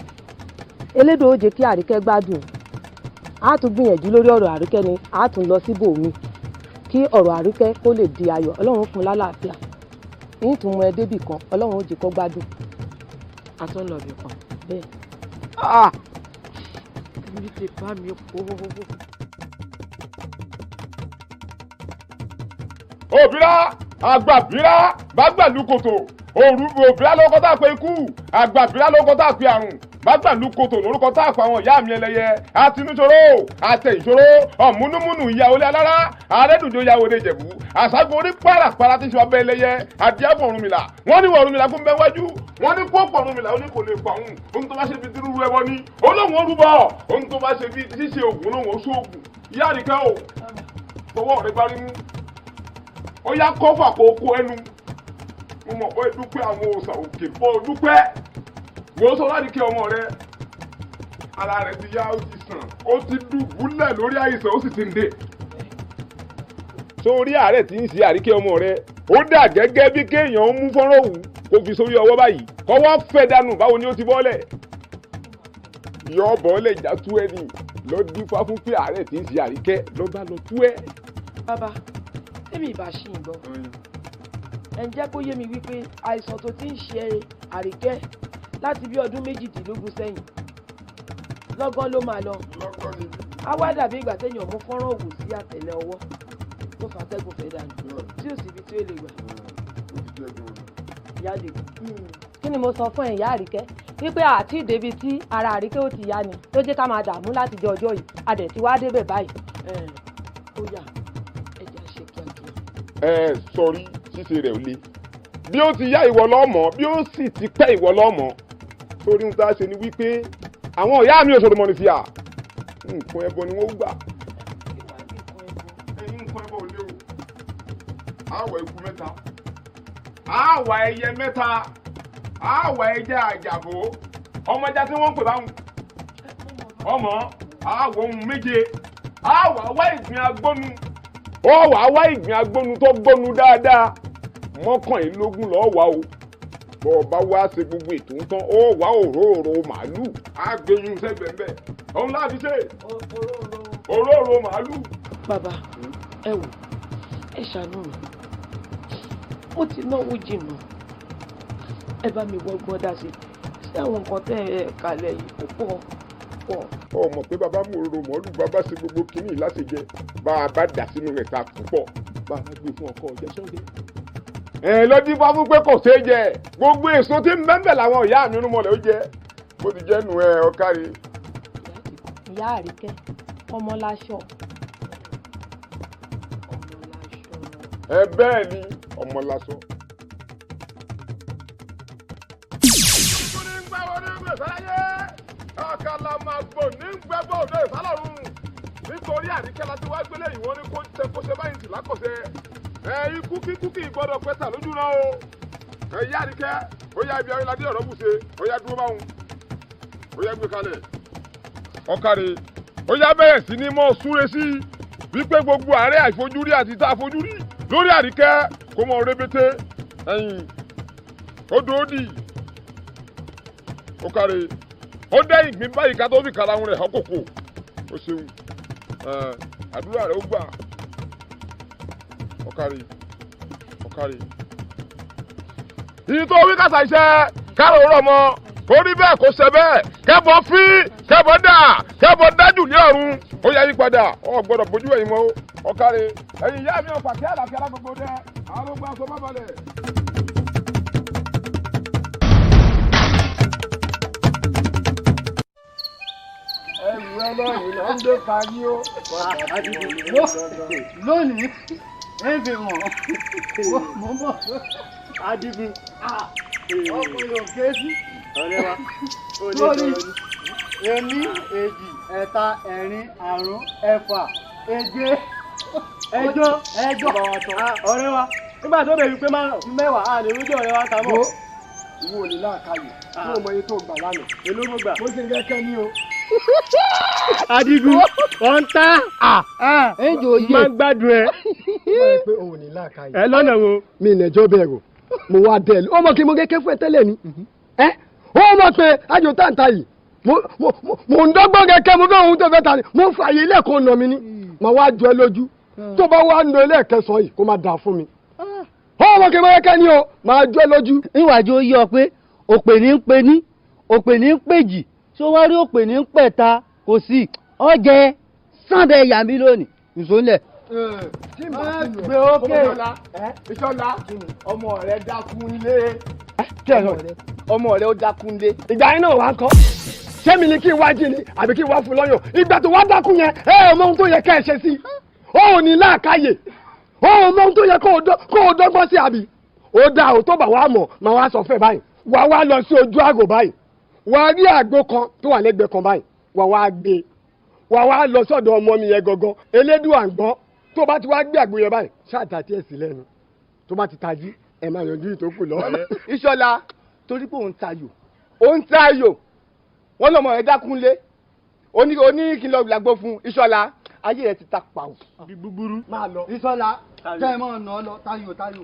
Elédùà ó jẹ́ kí Àríkẹ́ gbádùn. A tún gbìyànjú lórí ọ̀rọ̀ Àríkẹ́ ni a tún lọ síbòmíì kí ọ̀rọ̀ Àríkẹ́ kó lè di ayọ̀. Ọlọ́run fún lálàáfíà ní ìtumọ̀ ẹ débì kan, Ọlọ́run ó jẹ́ kó gbádùn. A tún lọ bì kan. Bẹ́ẹ̀. Tèmi ti bá mi pọ̀. Òbírá àgbàbírá bàgbàlúkòtò òbírá lórúkọ tá a pè ikú, àgbàbírá lórúkọ tá a pè àrùn, bàgbàlúkòtò lórúkọ tá a pè àwọn ìyá mi ẹlẹ́yẹ àtinúṣòro àtẹ̀yìnṣòro ọ̀múnúmúnú ìyàwó ilé alára àrẹ́dùnjọ ìyàwó ilé ìjẹ̀bú àṣàgùn orí pàràpàrà tí ṣe ọbẹ̀ ẹlẹ́yẹ àdìyàbọ̀ Ọ̀rúnmìlà. Wọ́n ní Ọ̀rúnmìlà kún bẹ́ẹ̀ wájú, wọ́n ní kó pọ̀ Ọ̀rúnmìlà ó ní kò lè pa òun, ohun tó bá ṣe bíi tírúurú ẹbọ ni olóhùn ó rúbọ, ohun tó bá ṣe bíi ṣíṣe ògùn olóhùn ó ṣóògùn. Ìyá Àríkẹ́ o, fọwọ́ rẹ gbárí mú, ó yá kọ́fà kó kó ẹnu. Mo mọ̀ pé dúpẹ́ àwọn òòsàn òkè bọ́ dúpẹ́. Wò ó sọ láti kí ọmọ rẹ, ara rẹ ti yá, ó ti sàn, ó ti dùbúlẹ̀ lórí àìsàn, ó sì ti ń dè. Sórí àárẹ̀ tí ń ṣe Àríkẹ́ ọmọ rẹ, ó dà gẹ́gẹ́ bí kéèyàn ń mú fọ́nrán òwú kó fi sórí ọwọ́ báyìí kọ́wọ́ fẹ́ dànù, báwo ni ó ti bọ́lẹ̀? Yọ bọ́lẹ̀ já tú ẹni lọ dífá fún pé àárẹ̀ tí ń ṣe Àríkẹ́ ló bá lọ tú ẹ. Bàbá, tèmi ìbá ṣì ń gbọ́, ẹ̀ ń jẹ́ kó yé mi wípé àìsàn tó ti ń ṣe Àríkẹ́ láti bí ọdún 18 sẹ́yìn lọ́gán ló máa lọ. Á wá dàbí ìgbà téèyàn mú fọ́nrán òwò sí àtẹ̀lẹ́ ọwọ́ tó fàtẹ́gùn fẹ́ dànù tí ò síbi tí ó lè gbà. Ìyá Àdìgún. Kí ni mo sọ fún ẹ, ìyá Àríkẹ́, wípé àti ìdébi tí ara Àríkẹ́ ò ti yá ni tó jẹ́ ká máa dààmú láti jẹ ọjọ́ yìí, a dẹ̀ ti wá débẹ̀ báyìí. Ó yá, ẹ jẹ́ á ṣe kíákíá. Ẹ sọrí ṣíṣe rẹ̀ ò le, bí ó ti yá ìwọ lọ́mọ, bí ó sì ti pẹ́ ìwọ lọ́mọ. Torí ohun tá a ṣe ni wípé àwọn ìyá mi ò ṣòro mọ́ni fìyà, nǹkan ẹbọ ni wọ́n gbà. Ẹyin nǹkan ẹbọ ò lé o, àwọ̀ eku mẹ́ta, àwọ̀ ẹyẹ mẹ́ta, àwọ̀ ẹja àjàbó, ọmọ ẹja tí wọ́n ń pè báwọn ọmọ, àwọ̀ ohun méje, àwọ̀ àwa ìgbín agbónu, ó wàá wá ìgbín agbónu tó gbónu dáadáa 21 lọ́ọ́ wá o. Bọ́ ọ bá wá ṣe gbogbo ètò ń tán, ó wá òróòro màálù, á gbẹ̀yìn sẹ́gbẹ̀ẹ́ òun láti ṣe òróòro màálù. Bàbá, ẹ wò, ẹ ṣàánú mi, ó ti náwó jìnnà, ẹ bá mi wọgbọ́n dá sí sí àwọn nǹkan tẹ́ ẹ kalẹ̀ yìí púpọ̀ pọ̀. Ọ mọ̀ pé bàbá mú òróró màálù, bàbá ṣe gbogbo kínní láti jẹ, bá a bá dà sínú rẹ̀ ta púpọ̀, bá a bá gbé fún ọkọ ọjọ́ sọ́jẹ́. Ẹ ló dín fáfún pé kò ṣeé jẹ, gbogbo èso tí ń bẹ́ńbẹ̀ làwọn ìyá mi rúmọlẹ̀ ó jẹ, bó ti jẹ́ nu ẹ ọ̀kárí. Ìyá Àríkẹ́, ọmọ láṣọ. Ẹ bẹ́ẹ̀ ni ọmọ láṣọ. Àkàlàmàgbò ní gbẹ́bọ̀ òde ìsálọ̀run, nítorí Àríkẹ́ láti wá gbélé ìwọ ní kó ṣe kó ṣe báyìí sì lákọ̀ṣe. Ẹ ikú kíkú kì í gbọ́dọ̀ pẹ́ta lójú náà o. Ẹ yá Àríkẹ́, ó yá ibi ayélujára ọ̀rọ̀ bùṣe, ó yá dúró báwọn, ó yá gbé kalẹ̀. Ọ̀kàrẹ̀, ó yá bẹ̀rẹ̀ sí ní mọ́ súre sí i wípé gbogbo àárẹ̀ àìfojúrí àti tá a fojúrí lórí Àríkẹ́ kó mọ rébété ẹ̀yìn ó dòódì. Ọ̀kàrẹ̀, ó dẹ́ ìgbín báyìí ká tó fi karahun rẹ̀ hàn kòkò. Ó ṣeun, àdúrà rẹ̀ ó gbà. Ọ̀kàrẹ̀, ọ̀kàrẹ̀. Ìyí tó wí kàṣà iṣẹ́ kárò rọ̀ mọ́, kó rí bẹ́ẹ̀ kó ṣe bẹ́ẹ̀, kẹ́bọ̀ fín, kẹ́bọ̀ dà, kẹ́bọ̀ dájú ní ọ̀run. Ó yá yí padà, ọ̀ gbọ́dọ̀ bójú ẹ̀yìn mọ́. Ọ̀kàrẹ̀, ẹ̀yin ìyá mi ọ̀pá kí àlàkí alágbogbo dẹ́, àwọn ọgbà sọ má balẹ̀. Ẹrù ẹlẹ́rù ló ń gbé parí ó. Lónìí, ẹ fi mọ̀, mo mọ̀, Adigun, ọkùnrin ò ké sí. Ọ̀rẹ́ wa, ó lè Lórí sọ̀rọ̀ ni. ení, èjì, ẹ̀ta, ẹ̀rin, àrún, ẹ̀fà, èje, ẹ̀jọ, ẹ̀jọ. Ọ̀rẹ́ wa, nígbà tó bẹ̀rù pé mẹ́wàá, a lè rójú ọ̀rẹ́ wa ta mọ́. Ìwọ ò ní láàkàyè, kí o mọ iye tó gbà lánàá. Èló mo gbà? Mo ṣe kẹ́kẹ́ ní o. Adigun, ọ̀ǹtá, máa ń gbádùn ẹ. Wọ́n rí pé o ò ní làákàyè. Ẹ lọ́nà wo? Mi ìnẹ̀jọ́ bẹ̀rù, mo wá dẹ̀ lù. Ó mọ̀ kí mo kẹ́kẹ́ fún ẹ tẹ́lẹ̀ ni. Ẹ́ ó mọ̀ pé ayò táǹtà yìí, mo ń dọ́gbọ́n kẹ́kẹ́, mo fẹ́ ohun tó fẹ́ ta ni, mo ń fa àyè ilé ẹ̀kọ́ nà mí ni. Màá wá jọ ẹ lójú. Tó bá wá nà ilé ẹ̀kẹsàn yìí, kó má dà fún mi. Ó mọ̀ kí mo kẹ́kẹ́ ni o, màá jọ ẹ lójú. Níwájú ó yọ pé òpè ní ń pe ní, òpè ní ń pèjì, ṣó wá rí òpè ní ń pẹ̀ta, Kò sí ọjẹ sànbẹ yà mí lónìí nzọ́nlẹ̀. Gbé ókè. Ìṣọ̀lá, ọmọ rẹ dákúnlé. Ọmọ rẹ ó dákúnlé. Ìgbà yẹn náà wà á kọ́. Ṣé mi ni kí n wá jí ni àbí kí n wá fún lọ́yàn? Ìgbà tó wá dákú yẹn, ẹ ò mọ ohun tó yẹ ká ẹ ṣe sí. Ó ò ní láàkáyè. Ó ò mọ ohun tó yẹ kó o dọ́gbọ́n sí àbí. Ó dáa ò tó bà wá mọ̀, màá wá sọ fún ẹ báyìí. Wà wá lọ sí ojú àgò báyìí. Wà á rí àgbo kan tó wà lẹ́gbẹ̀ẹ́ kan báyìí. Wà wá gbé. Wà wá lọ sọ́dọ̀ ọmọ mi yẹn gangan. Elédùà ń gbọ́. Tó bá ti wá gbé àgbo yẹn báyìí, ṣáà tàtí ẹ̀ sí lẹ́nu. Tó bá ti tají, ẹ máa yanjú ìtókù lọ. Ìṣọ̀lá, torí pé òun tayò, òun tayò, wọ́n lọ́mọ rẹ̀ dákúnlé, ó ní kí n lọ gbàgbọ́ fún Ìṣọ̀lá, ayé rẹ̀ ti ta pàwọ̀. Bí búburú. Máa lọ. Ìṣọ̀lá, tẹ́ ẹ mọ̀ ọ̀nà lọ, tayò tayò.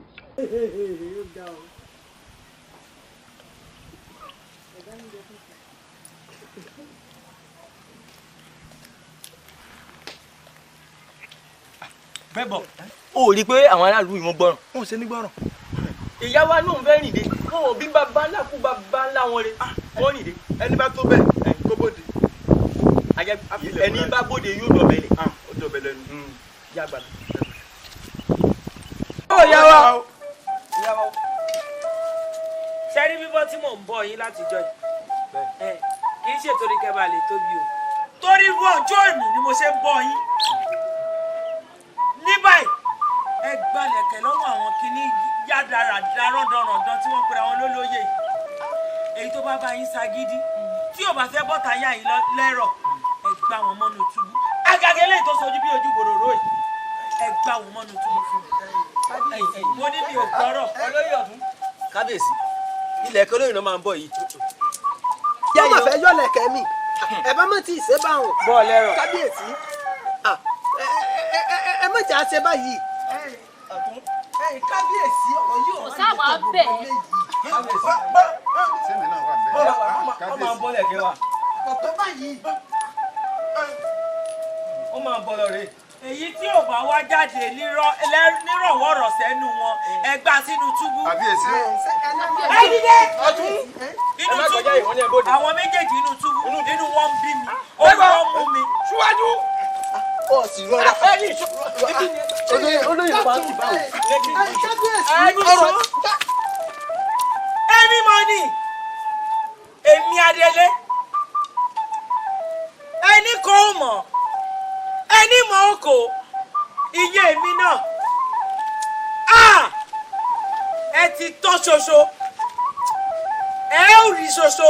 Bẹ́ẹ̀ bọ̀, o rí i pé àwọn aráàlú yìí wọ́n gbọ́ràn. Wọ́n ò ṣe ní gbọ́ràn. Ìyá wa náà fẹ́ rìn dé, wọn ò bí bàbá ńlá kú bàbá ńlá wọn re, wọ́n rìn dé. Ẹni bá tó bẹ́ẹ̀ kó bóde. Ẹni bá bóde yóò dọ̀bẹ̀ lẹ̀. Ó dọ̀bẹ̀ lẹ́nu. Yá gbàgbé. Ó yá wa. Ṣé rí bíbọ́ tí mò ń bọ̀ yín látijọ́ yìí? Kì í ṣe torí kẹ́ bá lè tóbi o. Torí irú ọjọ́ òní ni mo ṣe ń bọ̀ yín. Ní báyìí, ẹ gbalẹ̀kẹ̀ lọ́wọ́ àwọn kinní yádàràdà rọ́ndọ̀rọ̀ndọ̀ tí wọ́n pera wọn lólóyè yìí. Èyí tó bá bá yín ṣagídí, tí ò bá fẹ́ bọ́ta yá yín lẹ́rọ̀, ẹ gbá wọn mọ́nú túbú. Àgàgà eléyìí tó sojú bí ojú bòròró yìí, ẹ gbá wọn mọ́nú túbú fún mi. Mo ní mi ò gbọ́rọ̀. Olóyè ọ̀tún. Kábíyèsí, ilẹ̀ kan lóyìn náà máa ń bọ̀ yìí. Wọ́n máa fẹ́ yọ̀lẹ̀kẹ́ mi, ẹ bá mọ̀ tí ì ṣe báwọn. Bọ́ọ̀ lẹ́rọ̀. Kábíyèsí, ẹ má jà ṣe báyìí. Kábíyèsí, ọ̀rọ̀ yóò kò sáwà bẹ́ẹ̀. Ó máa ń bọ́ lẹ̀kẹ́ wa. Kò tó báyìí. Ó máa ń bọ́ lọ rèé. Èyí tí ò bá wá jáde nírọ̀wọ́rọ̀ sẹ́nu wọn, ẹ gbá sínú túbú. Kábíyèsí. Ẹ dìde. Inú túbú, àwọn méjèèjì inú túbú, inú wọn ń bí mi, ó wọ́n mú mi. Síwájú. Ó sì rọra. Olóyè máa ń tì báwọn. Kábíyèsí. Èmi mọ̀ ni, èmi Adélé, ẹni kò mọ̀, ẹni mọ̀ oko, iye èmi náà. Ẹ ti tọ́ ṣoṣo, ẹ ó rí ṣoṣo,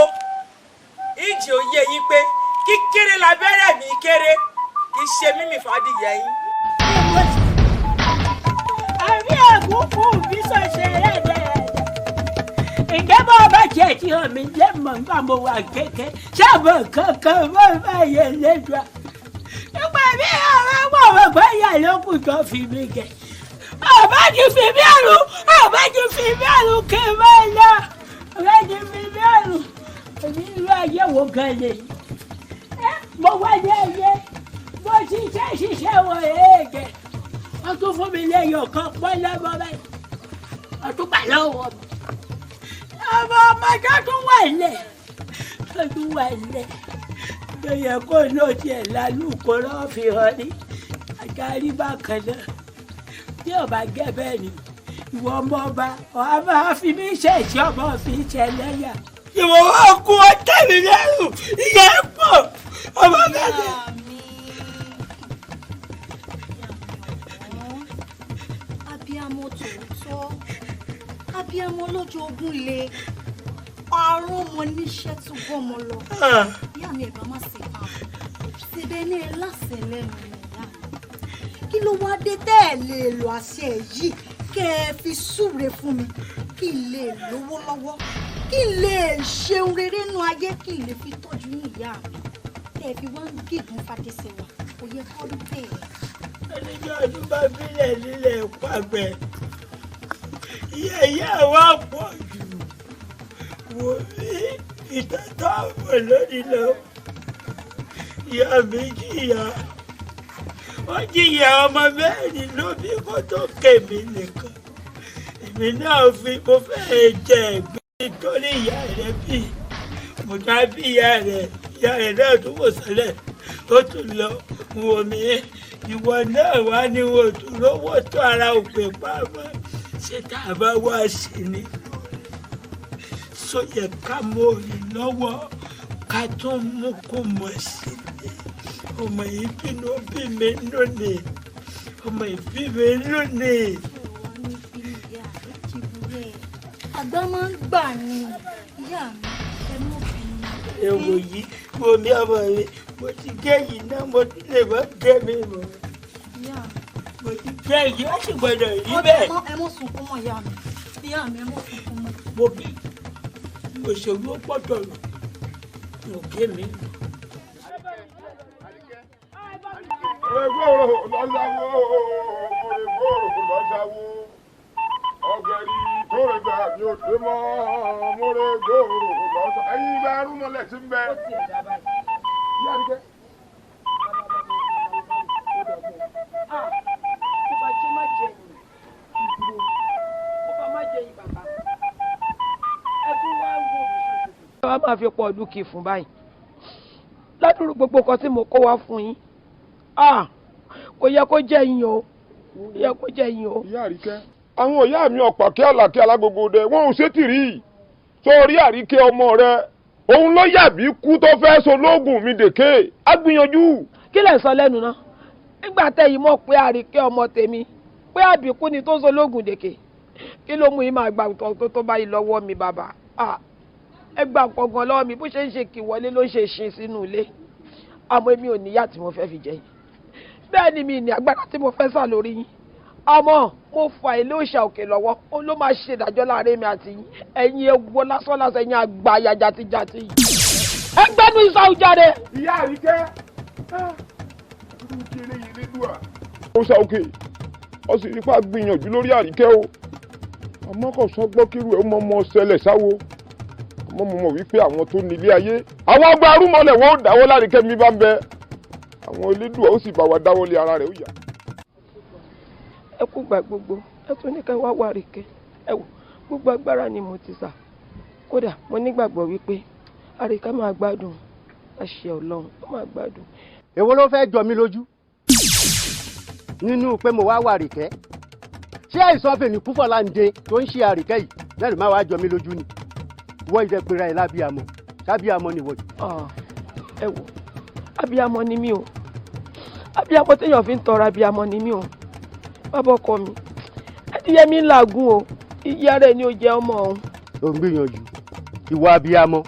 ìjì òye yín pé kíkéré labẹ́rẹ́ mi kéré, kì í ṣe mímì fàdíyẹ yín. Àrí ẹ̀gún fún mi sọ̀ṣẹ̀ rẹ̀dẹ̀rẹ̀dẹ̀. Ǹjẹ́ bá ọba tiẹ̀ ti hàn mí lẹ́mọ̀ nígbà mo wà kéke sábà kankan bá bá yẹ lẹ́jọ́. Nígbà mi àwọn ọmọ ọmọ ìyá lókùn tó fi mí jẹ. Ọba ti fi mí àrùn, ọba ti fi mí àrùn kí n máa lọ. Ọba ti fi mí àrùn. Èmi irú ayé wo gan lè yí. Mo wá ní ayé, mo ṣiṣẹ́ ṣiṣẹ́ wọ̀ ẹ́ẹ̀gẹ̀. Wọ́n tún fún mi lẹ́yìn ọ̀kan pọ́nlẹ́mọ́ báyìí. Wọ́n tún gbà lọ́wọ́ mi. Ọmọ ọmọdé tún wà lẹ̀. Tó tún wà lẹ̀. Tó yẹ kó náà tiẹ̀ lálùkò náà fi hàn ní. Àjárí bákan náà. Tí ò bá jẹ́ bẹ́ẹ̀ ni, ìwọ ọmọ ọba, ọ̀hán máa fi mí ṣẹ̀ṣẹ̀ ọmọ fi ṣẹlẹ́yà. Ìwọ wá kú ọtẹ́ mi lẹ́rù, ìyẹn pọ̀, ọmọ bẹ́ẹ̀ ni. Abiyamọ tòótọ́, abiyamọ lọ́jọ́ ogun le, àrùn ọmọ níṣẹ́ tó gbọ́mọ lọ. Ìyá mi, ẹ̀bá má ṣe pa síbẹ̀ ní ẹ láṣẹ lẹ́nu ni ìyá mi. Kí ló wá dé tẹ́ ẹ lè lo àṣẹ yìí kẹ́ ẹ fi súre fún mi, kí n lè lówó lọ́wọ́, kí n lè ṣeun rere nú ayé, kí n lè fi tọ́jú ní ìyá mi tẹ́ ẹ fi wá ń gígùn fàdésẹ̀wà? Kò yẹ kó rí bẹ́ẹ̀. Ẹnìjọ́ ọdún bá bílẹ̀ nílẹ̀ pàgbẹ́, ìyá ìyá wa pọ̀ jù. Wò mí ìtọ́tọ́ àbọ̀ lónìí lọ. Ìyá mi jìyà, wọ́n jìyà ọmọ mẹ́rin ló bí kó tó kèmí nìkan. Èmi náà fi mo fẹ́ jẹ ẹ̀gbẹ́ nítorí ìyá rẹ̀ bí mo dá bí ìyá rẹ̀, ìyá rẹ̀ náà tún wò sọ́lẹ̀. Ó tún lọ wò mí, ìwọ náà wá ní wò tún lówó tó ara òpè pamọ́. Ṣé tá a bá wá sí ni sóyẹ ká mọ òní lọ́wọ́ ká tún mú kó mọ̀ sí ni? Ọmọ yìí bínú bí mi lónìí, ọmọ yìí bí mi lónìí. Àgbà máa ń gbà ní ìyá mi, ẹ mú bínú. Èwo yìí wo mi ọmọ mi, mo ti gé yìí náà, mo ti lè mọ gé mi mọ. Mo ti gé yìí, ó sì gbọdọ̀ rí bẹ́ẹ̀. Ẹ mọ sunkún mọ́ ìyá mi, ìyá mi, ẹ mọ sunkún mọ́. Mo bí òṣèlú gbọ́dọ̀ lò mo gé mi. Rẹ̀gbọ́rọ̀ lọ́sàwọ́, rẹ̀gbọ́rọ̀ lọ́sàwọ́, ọ̀gẹ̀rì tó rẹ̀ gbà mí ò dé mọ́, mo rẹ̀gbọ́rọ̀ lọ́sàwọ́. Ẹyin bá rúmọlẹ̀ sí ń bẹ. Ìyá Àríkẹ́. Kó bá jẹ́ má jẹ yìí, kó bá má jẹ yìí bàbá. Ẹ tún wá ń wo mi ṣoṣo. Ẹ wá máa fi pọ̀ ọdún kì í fún báyìí. Ládùúrú gbogbo nǹkan tí mo kó wá fún yín. Kò yẹ kó jẹ́ yín o, kò yẹ kó jẹ́ yín o. Ìyá Àríkẹ́. Àwọn ìyá mi ọ̀pọ̀ kí àlàkí alágogo dẹ, wọn ò ṣètì rí i. Sórí Àríkẹ́ ọmọ rẹ, òun ló yàbí kú tó fẹ́ so lóògùn mi dèké. Á gbìyànjú. Kí lẹ̀ ń sọ lẹ́nu náà? Nígbà tẹ́yìn mọ̀ pé Àríkẹ́ ọmọ tèmi, pé àbíkú ni tó ń so lóògùn dèké. Kí ló mú yín máa gba nǹkan tó báyìí lọ́wọ́ mi bàbá? Ẹ gba nǹkan gan lọ́wọ́ mi, bó ṣe ń ṣe kì wọlé ló ń ṣe ṣin sínú ilé. Àmọ́ èmi ò níyà tí mo fẹ́ fi jẹ yín. Bẹ́ẹ̀ ni mi ní agbára tí mo fẹ́ sà lórí yín. Àmọ́ mo fa ilé òòṣà òkè lọ́wọ́, ó ló máa ṣe ìdájọ́ láàrin mi àti yín. Ẹ̀yin ewu lásán lásán, ẹ̀yin àgbà àyà jàtijàti yìí. Ẹ gbẹ́nu ìsàwùjáde. Ìyá Àríkẹ́, irú kí eléyìí lédùá. Òòṣà òkè, ó sì rí pa gbìyànjú lórí Àríkẹ́ o. Àmọ́ kò sọ gbọ́ kírú ẹ̀ ó mọ ọmọ ṣẹlẹ̀ sáwo. Àmọ́ mo mọ̀ wípé àwọn tó nílé ayé, àwọn ọgbà arúmọlẹ̀ wọn ò dáwọ́ l'Àríkẹ́ mi bá ń bẹ. Àwọn elédùà ó sì bá wa dáwọ́ lé ara rẹ̀ ó yá. Ẹ kú gbà gbogbo, ẹ tún ní ká wá wá Àríkẹ́. Ẹ wò, gbogbo agbára ni mo ti sà. Kódà mo nígbàgbọ́ wípé Àríkẹ́ máa gbádùn, àṣẹ Ọlọ́run, ó máa gbádùn. Èwo ló fẹ́ jọ mí lójú nínú pé mo wá wá Àríkẹ́? Ṣé àìsàn fèmí Kúfọ̀láǹde tó ń ṣe Àríkẹ́ yìí lẹ́nu máa wá jọ mí lójú ni? Wọ́n ìdẹ́pẹ̀rẹ̀ ẹ̀ lábíàmọ́, sábíàmọ́ ni wọ́n. Ẹ wò, abíamọ ni mí o, abíamọ téèyàn fi ń tọrọ abíamọ ni mí o. Bàbá ọkọ mi, ẹdíyẹ mi ń làágùn o, ìyá rẹ ni ó jẹ ọmọ òun. Ó ń gbìyànjú ìwọ abíamọ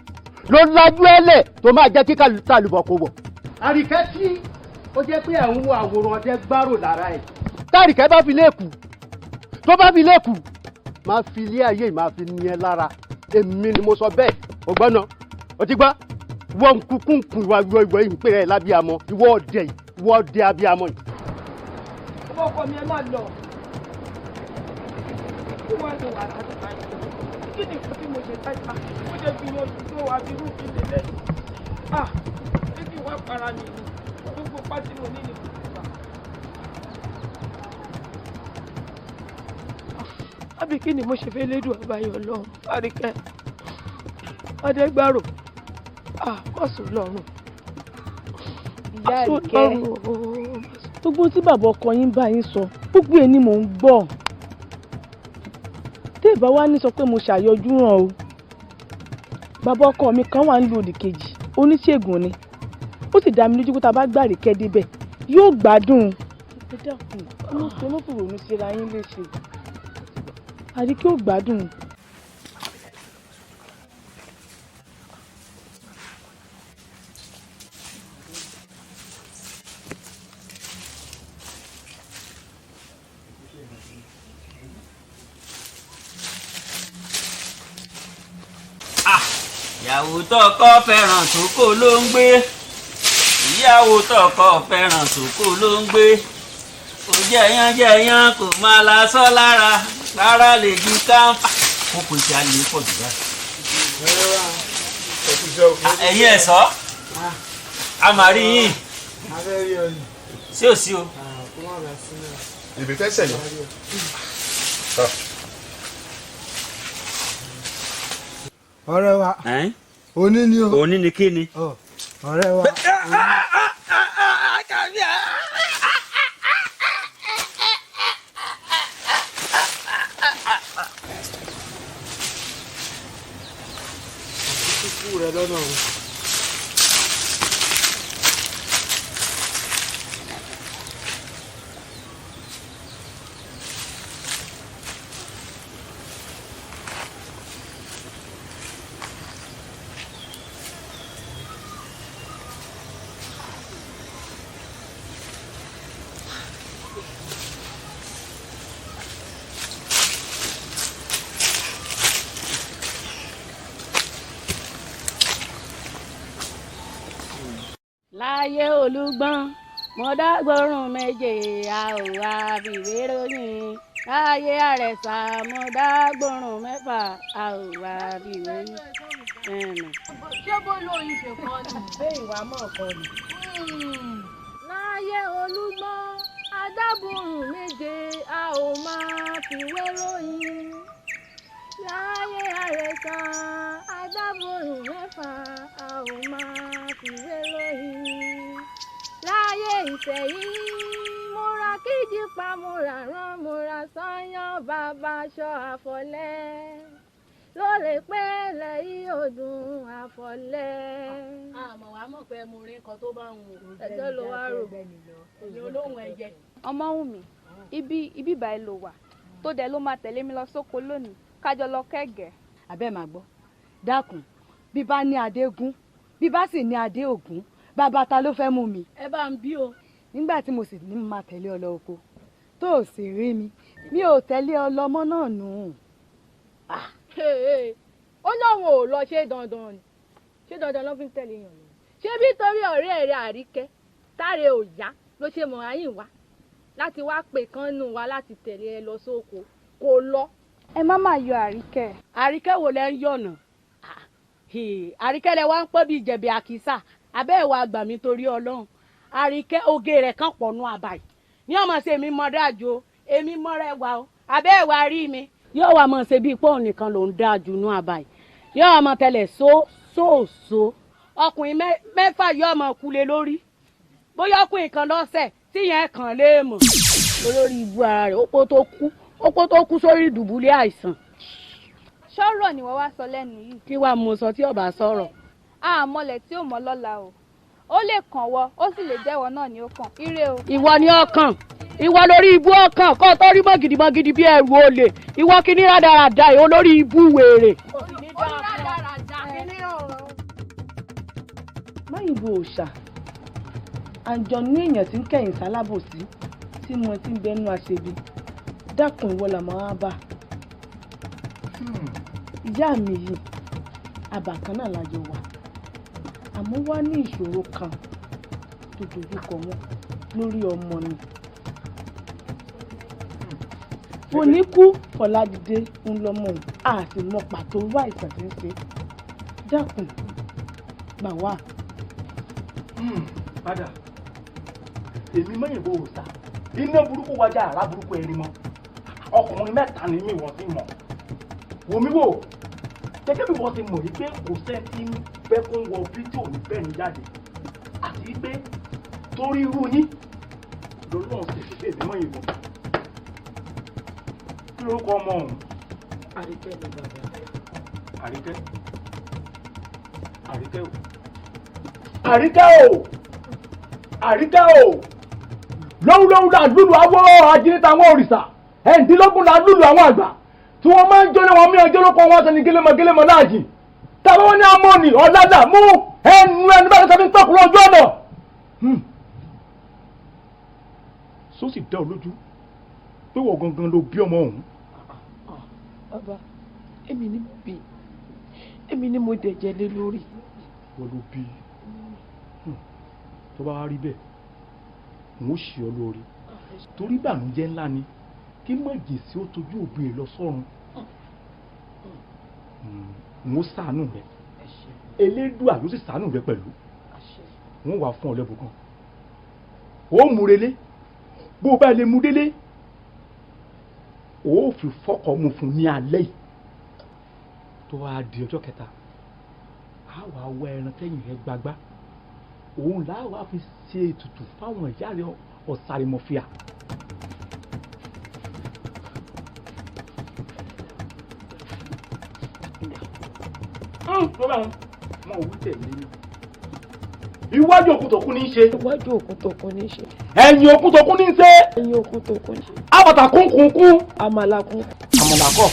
ló lajú ẹlẹ tó máa jẹ́ kíkà tàlùbọ̀ kó wọ̀. Àríkẹ́ tí ó jẹ́ pé àwọn wo àwòrán ọdẹ gbárò lára ẹ̀. Tàríkẹ́ bá fi léèkù, tó bá fi léèkù, máa fi ilé ayé máa fi ní ẹ lára. Èmi ni mo sọ bẹ́ẹ̀, ọgbọ́n náà, ó ti gbọ́. Wọ́n kúkú ń kun ìwà ìwọ ìwọ ìpè rẹ̀ lábíamọ, ìwọ ọdẹ yìí, ìwọ ọdẹ abíamọ yìí. Ọmọ ọkọ mi, ẹ má lọ. Kí wàá lè wà láti báyìí? Kí ni nǹkan tí mo ṣe tájà? Mo ṣe gbìyànjú tó àbírú kí lè lẹ́yìn. Ṣé kí wàá para mi ni? Gbogbo pátí mo ní ni kò sí bá. Àbí kí ni mo ṣe fẹ́ lédùn àbáyọ lọ́hùn? Àríkẹ́, Adégbárò, má sùn lọ́rùn. Ìyá Àríkẹ́, gbogbo tí bàbá ọkọ yín bá yín sọ, gbogbo ẹ̀ ni mò ń gbọ́. Tẹ́ ẹ̀ bá wá ní sọ pé mo ṣàyọjú ràn o. Bàbá ọkọ mi kan wà nílùú òdìkejì, oníṣègùn ni. Ó sì dá mi lójú pé tá a bá gbà Àríkẹ́ débẹ̀, yóò gbádùn. Ẹ dákun, ẹ má fòrònú síra yín léṣe. Àríkẹ́ ò gbádùn. Ìyàwó tọkọ fẹ́ràn sóko ló ń gbé. Ìyàwó tọkọ fẹ́ràn sóko ló ń gbé. Kò jẹyán jẹyán kò máa lasọ lára, lára lè ju káńfà. Kókò tí a lè pọ̀ jù báyìí. Ẹ̀yin ẹ̀ sọ́, a máa rí yín. Sí ò sí o. Èmi fẹ́ sẹ̀yìn. Ọ̀rẹ́ wa, òní ni o. Òní ni kí ni? Ọ̀rẹ́ wa. Kú rẹ lọ́nà o. Láyé olúgbọ́n mo dágbórùn méje, a ò wá fìwé ròyìn. Láyé àrẹ̀sà mo dágbórùn mẹ́fà, a ò wá fìwé ròyìn. Ṣé bó lóyún ṣe kọ́ ni? Bẹ́ẹ̀ ìwà mọ̀ kọ́ ni. Láyé olúgbọ́n adábòrùn méje, a ò máa fìwé ròyìn. Láyé àrẹ̀sà adábòrùn mẹ́fà, a ò máa fìwé ròyìn. Láyé ìsẹ̀yìn mo ra kíjì pa, mo ra rán, mo ra sányán, bàbá aṣọ àfọ̀lẹ́ ló lè pẹ́ lẹ́yìn ọdún àfọ̀lẹ́. Àmọ́ wàá mọ̀ pé mo rí nǹkan tó bá ń wò. Ẹjọ́ ló wá rò. Èmi olóhùn ẹ̀jẹ̀. Ọmọ́wùnmí, ibi báyìí ló wà tó dẹ̀ ló máa tẹ̀lé mi lọ sóko lónìí, kájọ lọ kẹ́gẹ̀ẹ́. Abẹ́ màá gbọ́, dákun, bí bá ní adé gún, bí bá sì ní adé ògún, bàbá ta ló fẹ́ mú mi. Ẹ bá ń bí o. Nígbà tí mo sì ní máa tẹ̀lé ọ lọ oko tó o sì rí mi, mi ò tẹ̀lé ọ lọ́mọ náà nù. Ó lóun ò lọ. Ṣé dandan ni? Ṣé dandan ló fi ń tẹ̀lé yàn lọ? Ṣé bí torí ọ̀rẹ́ rẹ̀ Àríkẹ́ táre ò yá ló ṣe mọ̀ ayín wá láti wá pè kán nù wá láti tẹ̀lé ẹ lọ sóko kò lọ. Ẹ má má yọ Àríkẹ́. Àríkẹ́ wo lẹ ń yọ̀nà? Àríkẹ́ lẹ wá ń pọ́ bíi jẹ̀bi àkísà. Abẹ́ ìwà àgbà mi torí Ọlọ́run. Àríkẹ́ oge rẹ̀ kan pọ̀ nù àbàyè ní ọmọ ṣe èmi mọ dájú o, èmi mọ rẹwà o. Abẹ́ ìwà rí mi yóò wá mọ̀ ṣe bíi pọ́ùn nìkan ló ń dáa jù nù àbàyè, yóò wá mọ̀ tẹ́lẹ̀ so so so. Ọkùnrin mẹ́fà yóò mọ̀ kulẹ̀ lórí, bóyá ọkùnrin kan lọ́sẹ̀ tí yẹn kàn lè mọ̀. Olórí ibu ara rẹ̀ ó pó tó kú sórí ìdùbúlẹ̀ àìsàn. Ṣọ́rọ̀ ni wọ́n wá sọ lẹ́nu yìí. Kí wàá mo sọ tí ọba sọ̀rọ̀. Àmọ́lẹ̀ tí ò mọ́ lọ́la o, ó lè kàn wọ́, ó sì lè jẹ́wọ́ náà ni ó kàn. Ire o. Ìwọ ni ọkàn, ìwọ lórí ibú ọkàn kọ́ tó rí mọ́gìdìmọ́gìdì bí ẹrù olè, ìwọ kìíní rádaràda yìí, olórí ibú wèrè. Máyìnbó òòṣà àǹjọ̀nú èèyàn tí ń kẹ̀yìn sálábòsí tí mo ti ń bẹnu àṣebi, dákun, ìwọ làmọ́ á bà. Ìyá mi yìí àbà kan náà lájọ wà, àmọ́ wá ní ìṣòro kan tó dojúkọ wọn lórí ọmọ ni. Fòníkú Fọládìde ń lọmọ òun, a sì mọ pàtó wá àìsàn tí ń ṣe. Dákun, gbà wá. Padà èmi mẹ́yìnbó òòsà iná burúkú wájà àrà burúkú erin mọ́. Ọkùnrin mẹ́ta ni mí, wọ́n ti mọ̀ wò mí wò gẹ́gẹ́ bí wọ́n ti mọ̀ yìí pé kò sẹ́ni fẹ́ kó ń wọ fídíò ní bẹ́ẹ̀ ni jáde, àti pé torí irú yín lọ́lọ́run ṣe ṣe èmi mẹ́yìnbó. Kí lorúkọ ọmọ ọ̀hún? Àríkẹ́ ni bàbá. Àríkẹ́, Àríkẹ́ o, Àríkẹ́ o, Àríkẹ́ o. Lówùlówù là lùlù awọ́ ajínigbà àwọn òrìṣà ẹ̀ǹdínlógún là lùlù àwọn àgbà tí wọ́n máa ń jólé wọn mí ọjọ́ lóko wọn sẹ́ni gélémọ gélémọ láàjì tàbí wọ́n ní amóni ọ̀làdà mú ẹnu ẹni bá tẹ́sán fi ń pẹ̀kúrọ̀ ojú ọ̀nà. Só sì dá ọ lójú pé wọ́n gangan ló bí ọmọ ọ̀hún? Bàbá, èmi ni mo bí, èmi ni mo dẹ̀jẹ̀ lé lórí. Wọ́n ló bí? Tó bá wá rí bẹ́ẹ̀, n ó ṣe ọ lóore, torí ìbànújẹ́ ńlá ni kí mọ̀jèsí ó tojú òbí rẹ̀ lọ sọ́run. N ó ṣàánú rẹ, Elédùà ló sì ṣàánú rẹ pẹ̀lú. N ó wà fún ọ lẹ́bùn kan, ó mú relé. Bó o bá lè mú délé, ó fi fọ́kọ̀ mu fún ní alẹ́ yìí. Tó wá di ọjọ́ kẹta, á wàá wá ẹran tẹ́yìn rẹ gbagbá, Òun làwa fi ṣe ètùtù fáwọn ìyá rẹ ọ̀sàrìmọ̀fìà. Tó bá wọn mọ òwú tẹ̀lé mi. Iwájú òkú tó kú ní í ṣe. Iwájú òkú tó kú ní í ṣe. Ẹ̀yìn òkú tó kú ní í ṣe. Ẹ̀yìn òkú tó kú ní í ṣe. Àbàtà kúnkúnkún. Àmàlà kún. Àmàlà kọ́.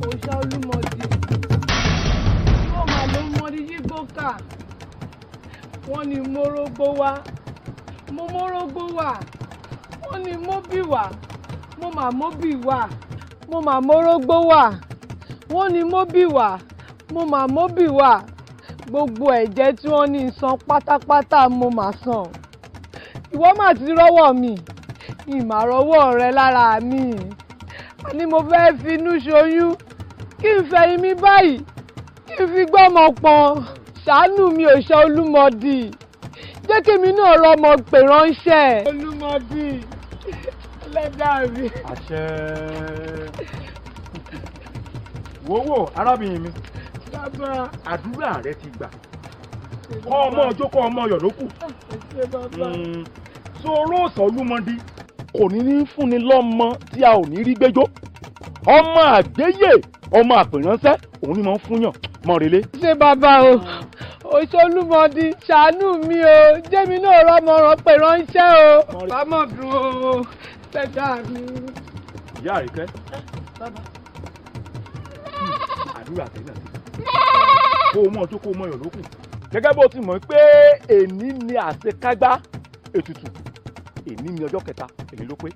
Òòṣà Olúmọdì yóò máa ló mọdí yígbó ká. Wọ́n ní mórógbó wá, mo mórógbó wá. Wọ́n ní móbì wá, mo mà móbì wá. Mo mà mórógbó wá, wọ́n ní móbì wá, mo mà móbì wá. Gbogbo ẹ̀jẹ̀ tí wọ́n ní san pátápátá mo mà san. Ìwọ mà ti rọ́wọ́ mi, ìmà rọ́wọ́ rẹ lára mi. Àní mo fẹ́ finú ṣoyún, kí n fẹ̀yìn mi báyìí, kí n fi gbọ́mọ pọn. Ṣàánú mi Òòṣà Olúmọdì, jẹ́ kémi náà rọmọ pè ránṣẹ́. Olúmọdì ẹlẹ́dàá mi. Àṣẹ. Wòwò arábìnrin mi. Bàbá. Àdúrà rẹ ti gbà. Kọ́ ọmọ ọjọ́ kọ́ ọmọ ọyọ̀ ló kù. Ṣé bàbá. Sọ̀rọ̀ Òòṣà Olúmọdì kò ní ní fúnni lọ́mọ tí a ò ní rí gbẹ́jọ́. Ọmọ àgbéyè, ọmọ àpèránṣẹ́, òun ni mo ń fúnyàn mọ́ relé. Ṣé bàbá o, Òòṣà Olúmọdì ṣàánú mi o, jẹ́mi náà rọmọ ràn pè ránṣẹ́ o. Bàmọ̀ dùn o, ẹlẹ́dàá mi. Ìyá Àríkẹ́, Bàbá. àdúrà tẹ̀ náà ti gbà. Kó o mọ̀ ọjọ́ kó o mọ̀ ọyọ̀ ló kù. Gẹ́gẹ́ bó ti mọ̀ pé èní ni àṣekágbá ètùtù, èní ni ọjọ́ kẹta, èní ló pé.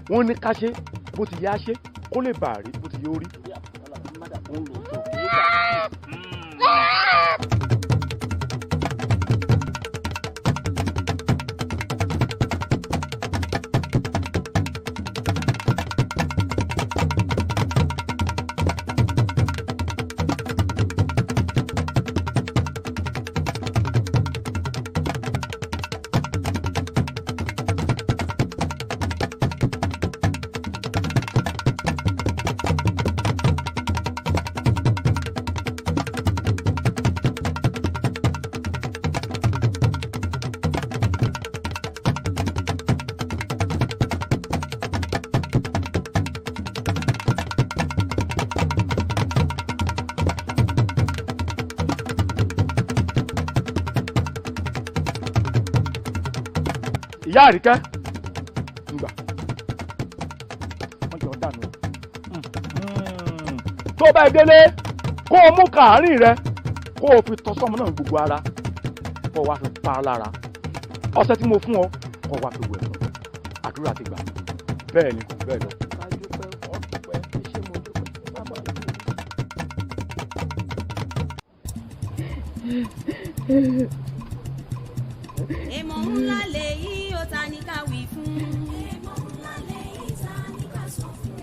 Wọ́n ní ká ṣe bó ti yá ṣe kó lè bàa rí bó ti yóò rí. Ìyá Àríkẹ́, ngbà wọ́n jọ dànù. Tó bá ẹ délé, kó o mú kàárín rẹ, kó o fi tọ́ sọ́mọ náà gbogbo ara, kó o wá fi pa á lára. Ọṣẹ tí mo fún ọ, kó o wá fi wẹ̀ fún un. Àdúrà ti gbà. Bẹ́ẹ̀ ni kò jù bẹ́ẹ̀ lọ. Èmọ̀ ńlá lèyí ó ta ní ká wí fún. Èmọ̀ ńlá lèyí ta ní ká sọ fún.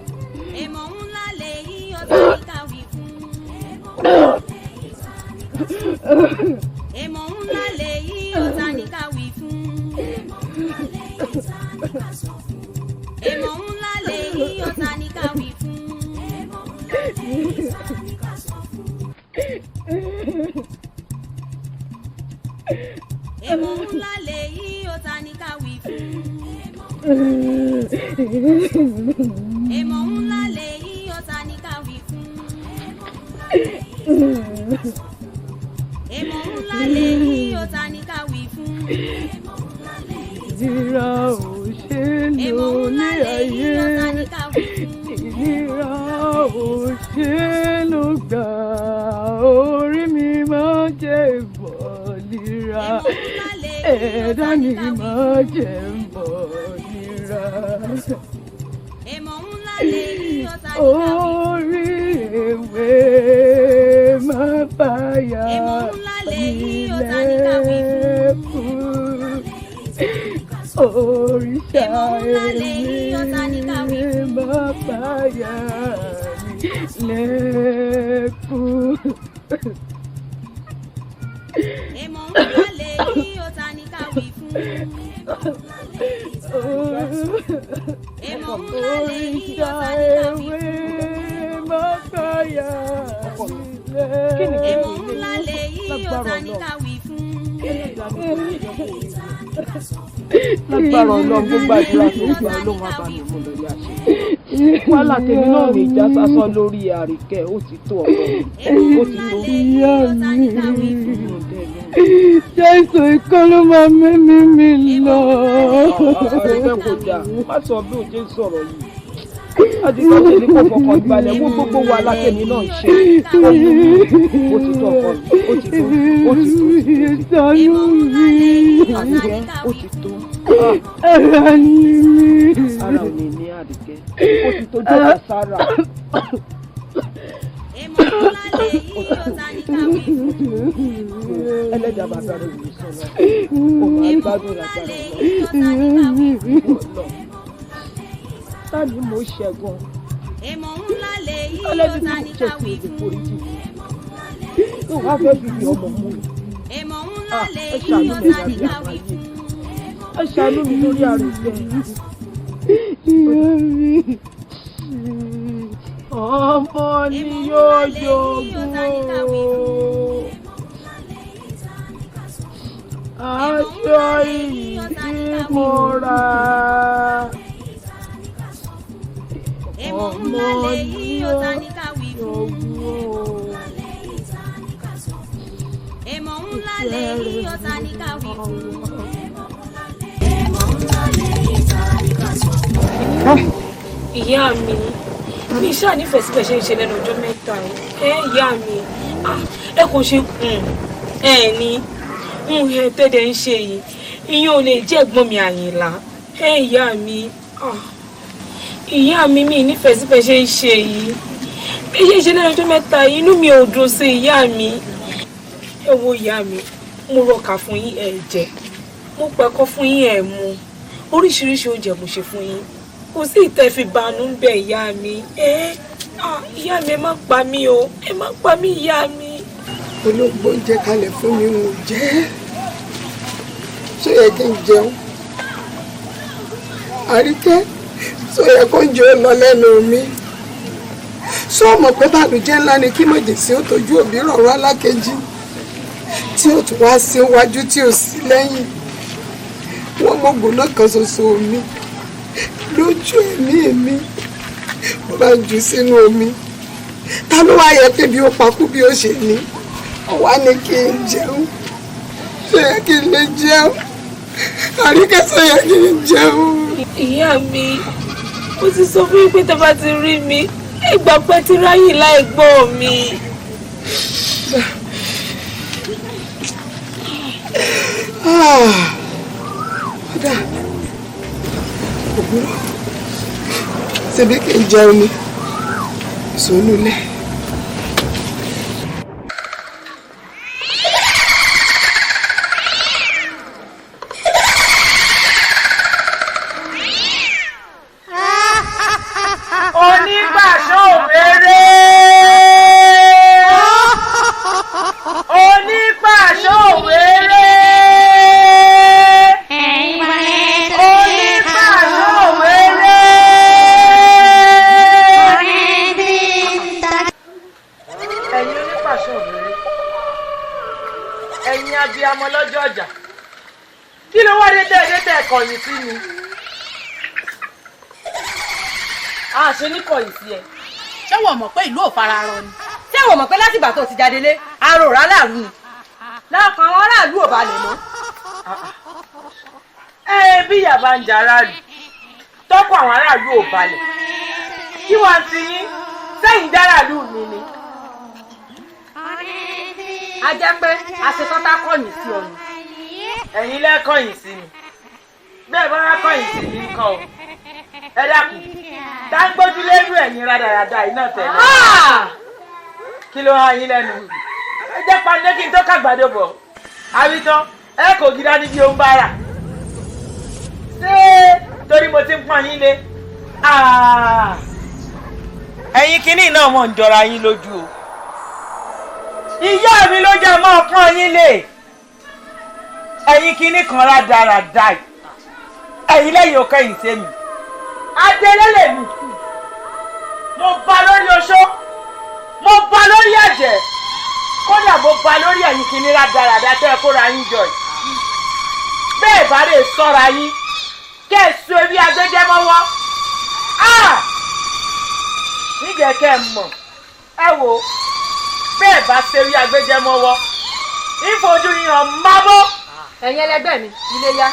Èmọ̀ ńlá lèyí ó ta ní ká wí fún. Èmọ̀ ńlá lèyí ó ta ní ká wí fún. Èmọ̀ ńlá lèyí ta ní ká sọ fún. Èmọ̀ ńlá lèyí ó ta ní ká wí fún. Èmọ̀ ńlá lèyí ta ní ká sọ fún. Èmọ̀ ńlá lèyí ó ta ní ká wí fún. Èmọ̀ ńlá lèyí ó ta ní ká wí fún. Èmọ̀ ńlá lèyí ó ta ní ká wí fún. Ìdíra ò ṣe é lò ní ayé. Ṣé ló gbà orí mi máa jẹ́ bọ̀ nira? Ẹ̀dá mi máa jẹ́ bọ̀ nira. Orí ewé máa báyà nílẹ̀kùn. Òrìṣà ewé máa báyà nílẹ̀kùn. Èmọ̀ ńlá lèyí ó ta ní ká wí fún. Èmọ̀ ńlá lèyí ó ta ní ká wí fún. Máa báyà nílẹ̀kùn. Èmọ̀ ńlá lèyí ó ta ní ká wí fún. Lágbára Ọlọ́run, gbogbo àdúrà tó gbà, Ọlọ́run á bá mi mú lọ yá ṣe. Wàhálà tèmi náà lè já sásán lórí Àríkẹ́, ó ti tó ọkọ mi, ó ti tó. Ìyá mi, Jésù ikọ́ ló máa mẹ́mí mi lọ. Àríkẹ́ kò dáa, má sọ bí o ṣe ń sọ̀rọ̀ yìí. Àdìgbò tèmi kò fọkàn balẹ̀, wo gbogbo wàhálà tèmi náà ń ṣe. Ó ti tó ọkọ mi, ó ti tó, ó ti tó. Ìṣàánú mi. Àríkẹ́, ó ti tó. Ara ni mi. Ara ò ní ní Àríkẹ́, ó ti tó, jọ̀wọ́ sára. Ẹlẹ́dàá bàbá rẹ̀ wò sọ̀rọ̀, ó máa gbádùn lágbára Ọlọ́run. Ta ni mo ṣẹ̀gun? Èmọ̀ ńlá lèyí ó Ọlẹ́bí ta tí ní mo ká ṣe wí tí o lè fún. forí jì mí. Tó wá fẹ́ fi di ọmọ mú mi. Èmọ̀ ńlá Ẹ lèyí ṣàánú ó mi ta ní lórí ká wí àrùn fún. Ẹ ṣàánú mi lórí àrùn. Ọmọ ni yóò jogún o. Aṣọ iyì tí mo rà. Èmọ̀ ńlá lèyí ó ta ní ká wí fún. Èmọ̀ ńlá lèyí ó ta ní ká wí fún. Ìyá mi, mi ṣáà nífẹ̀ẹ́ síbẹ̀ ṣe ń ṣe lẹ́nu ọjọ́ mẹ́ta yìí. Ẹ ìyá mi, ah, ẹ kò ṣe ẹ ní ẹ tẹ́lẹ̀ ń ṣe yìí, ìyẹn ò lè jẹ́ ẹ̀gbọ́n mi Àyìnlá. Ẹ ìyá mi, ah, ìyá mi, mi nífẹ̀ẹ́ síbẹ̀ ṣe ń ṣe yìí, bí ṣe ń ṣe lẹ́nu ọjọ́ mẹ́ta yìí, inú mi ò dùn sí ìyá mi. Ẹ wo ìyá mi, mo rọkà fún yín ẹ jẹ, mo pẹ̀kọ fún yín ẹ mu, oríṣiríṣi oúnjẹ mo ṣe fún yín, kò sí ìtẹ́ fi banú ń bẹ ìyá mi. Ẹ ah, ìyá mi, ẹ má pa mí o, ẹ má pa mí ìyá mi. Olóògbé oúnjẹ kalẹ̀ fún mi, ń jẹ́ ṣó yẹ kí n jẹun? Àríkẹ́, ṣó yẹ kó ń jẹun lọ lẹ́nu mi? Ṣó mọ̀ pé bàlùjẹ́ ńlá ni kí mọ̀jẹ̀sí ó tójú òbí rọ̀rọ̀ alákejì tí ó tún wá sí iwájú tí ó sí lẹ́yìn? Wọ́n mọ̀gùn náà kan ṣoṣo mi lójú ẹ̀mí mi, mo bá ń jù sínú omi. Ta ló wá yẹ pé bí ó pakú bí ó ṣe ní ọwá ní kí n jẹun? Ṣé yẹ kí n lè jẹun? Àríkẹ́, ṣé yẹ kí n jẹun? Ìyá mi, mo ti sọ fún yín pé tẹ́ bá ti rí mi, ìgbà pẹ́ ti ráyè láì gbọ́ mi. Kódà òwúrọ̀ ṣebí kí n jẹun ni ìṣòro ilé. Onígbàṣọ òbèrè, onígbàṣọ òbèrè, onígbàṣọ òbèrè. Ẹ̀yin onípàṣọ òbèrè, ẹ̀yin abiyamọ lọ́jọ́ ọjà, kí ló wá dé tẹ́ ẹ dé tẹ́ ẹ kọ̀yìn sí mi? A ṣe ní kọ̀yìn sí ẹ. Ṣé wọ́n mọ̀ pé ìlú ò fara rọ ni? Ṣé wọ́n mọ̀ pé látìgbà tó ti jáde lé aró rà láàrú ni láàpọ̀ àwọn aráàlú ò balẹ̀ mọ́? Ẹ bí ìyá bá ń jẹ aráàlú, tọ́kọ̀ àwọn aráàlú ò balẹ̀, kí wàá ti yín? Sẹ́yìn dáràlú mi ni. A jẹ́ pé àṣetọ́ta kọ̀yìn sí ọ ni. Ẹ̀yin lẹ́kọ̀yìn sí mi. Bẹ́ẹ̀ bá wá kọ̀yìn sí mi ńkọ́ o. Ẹ dákun, tá ń gbójú lérú ẹ̀yin rádaràda yìí náà tẹ̀lé. Kí ló hàn yín lẹ́nu? Ẹ jẹ́ pandé kí n tó kàgbàdo bọ̀. Àwítán, ẹ kò gidá níbi ohun bára. Ṣé torí mo ti ń pọ́n yín lé? Ẹ̀yin kínní náà mọ̀ ń jọra yín lójú o. Ìyá mi ló jẹ́ mọ́ pọ́n yín lé. Ẹ̀yin kínní kan rádaràda yìí. Ẹ̀yin lẹ́yìn òkè yìí ṣe mi. Adélé lèmi. Mo bá lórí oṣó. Mo bá lórí ẹ̀jẹ̀. Kódà mo bá lórí ẹ̀yin kínní rádaràda tẹ́ ẹ kóra yín jọ yìí. Bẹ́ẹ̀ bá lè sọ́ra yín. Kẹ́ ẹ so ewé agbẹ́jẹ́mọ́wọ́. Níjẹ́ kẹ́ ẹ mọ̀. Ẹ wò ó. Bẹ́ẹ̀ bá ṣe ewé agbẹ́jẹ́mọ́wọ́. Ìfojú yín hàn mábọ́. Ẹ̀yin ẹlẹgbẹ́ mi, ilé yá.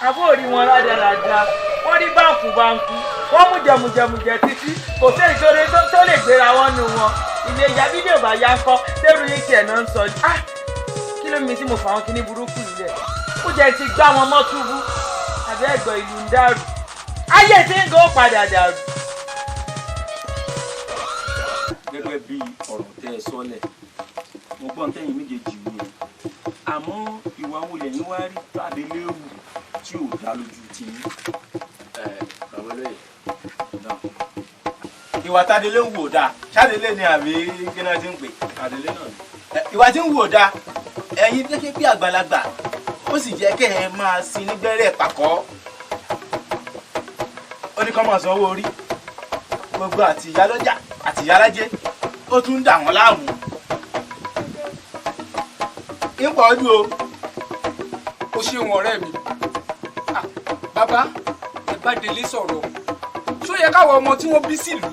Àbó rí wọn rádaràda, wọ́n rí báǹkù báǹkù, wọ́n mú jẹmujẹmujẹ títí, kò sí ìṣòro tó lè gbéra wọn nu wọn. Ilé ìyá bídíò bá yá ń kọ́, tẹ́rù yín tiẹ̀ náà ń sọ. Kí ló mi tí mo fà wọn kíní burúkú ilẹ̀? Ó jẹ́ ti gbá wọn mọ́ túbú, àbẹ́ ẹ̀gbọ́n ìlú ń dàrú. Ayé tí ń gò padà dàrú. Gẹ́gẹ́ bí ọ̀rọ̀ tẹ́ ẹ sọ́lẹ̀, mo gbọ́n tẹ́yìn méjèèjì wí o, àmọ́ ìwà wo lẹ́yìn wá rí tàbí léwu tí ò dá lójú tiyín. Ẹ bàbá olóyè, ìwà tádélé ń wò dáa, ṣádélé ni àbí kí náà ti ń pè? Tádélé náà ni. Ìwà tí ń wò dáa, ẹ̀yin gẹ́gẹ́ bí àgbàlagbà, ó sì jẹ́ kẹ́ ẹ máa sin nígbẹ́rẹ́ pàkọ́. Ó ní kọ́ máa san owó orí, gbogbo àti ìyálọ́jà àti ìyálájẹ́, ó tún ń dà wọ́n láàmú. Ń pọ̀ ojú o. O ṣeun ọ̀rẹ́ mi. Bàbá, ẹ bá Délé sọ̀rọ̀. Ṣó yẹ káwọn ọmọ tí wọ́n bí sílùú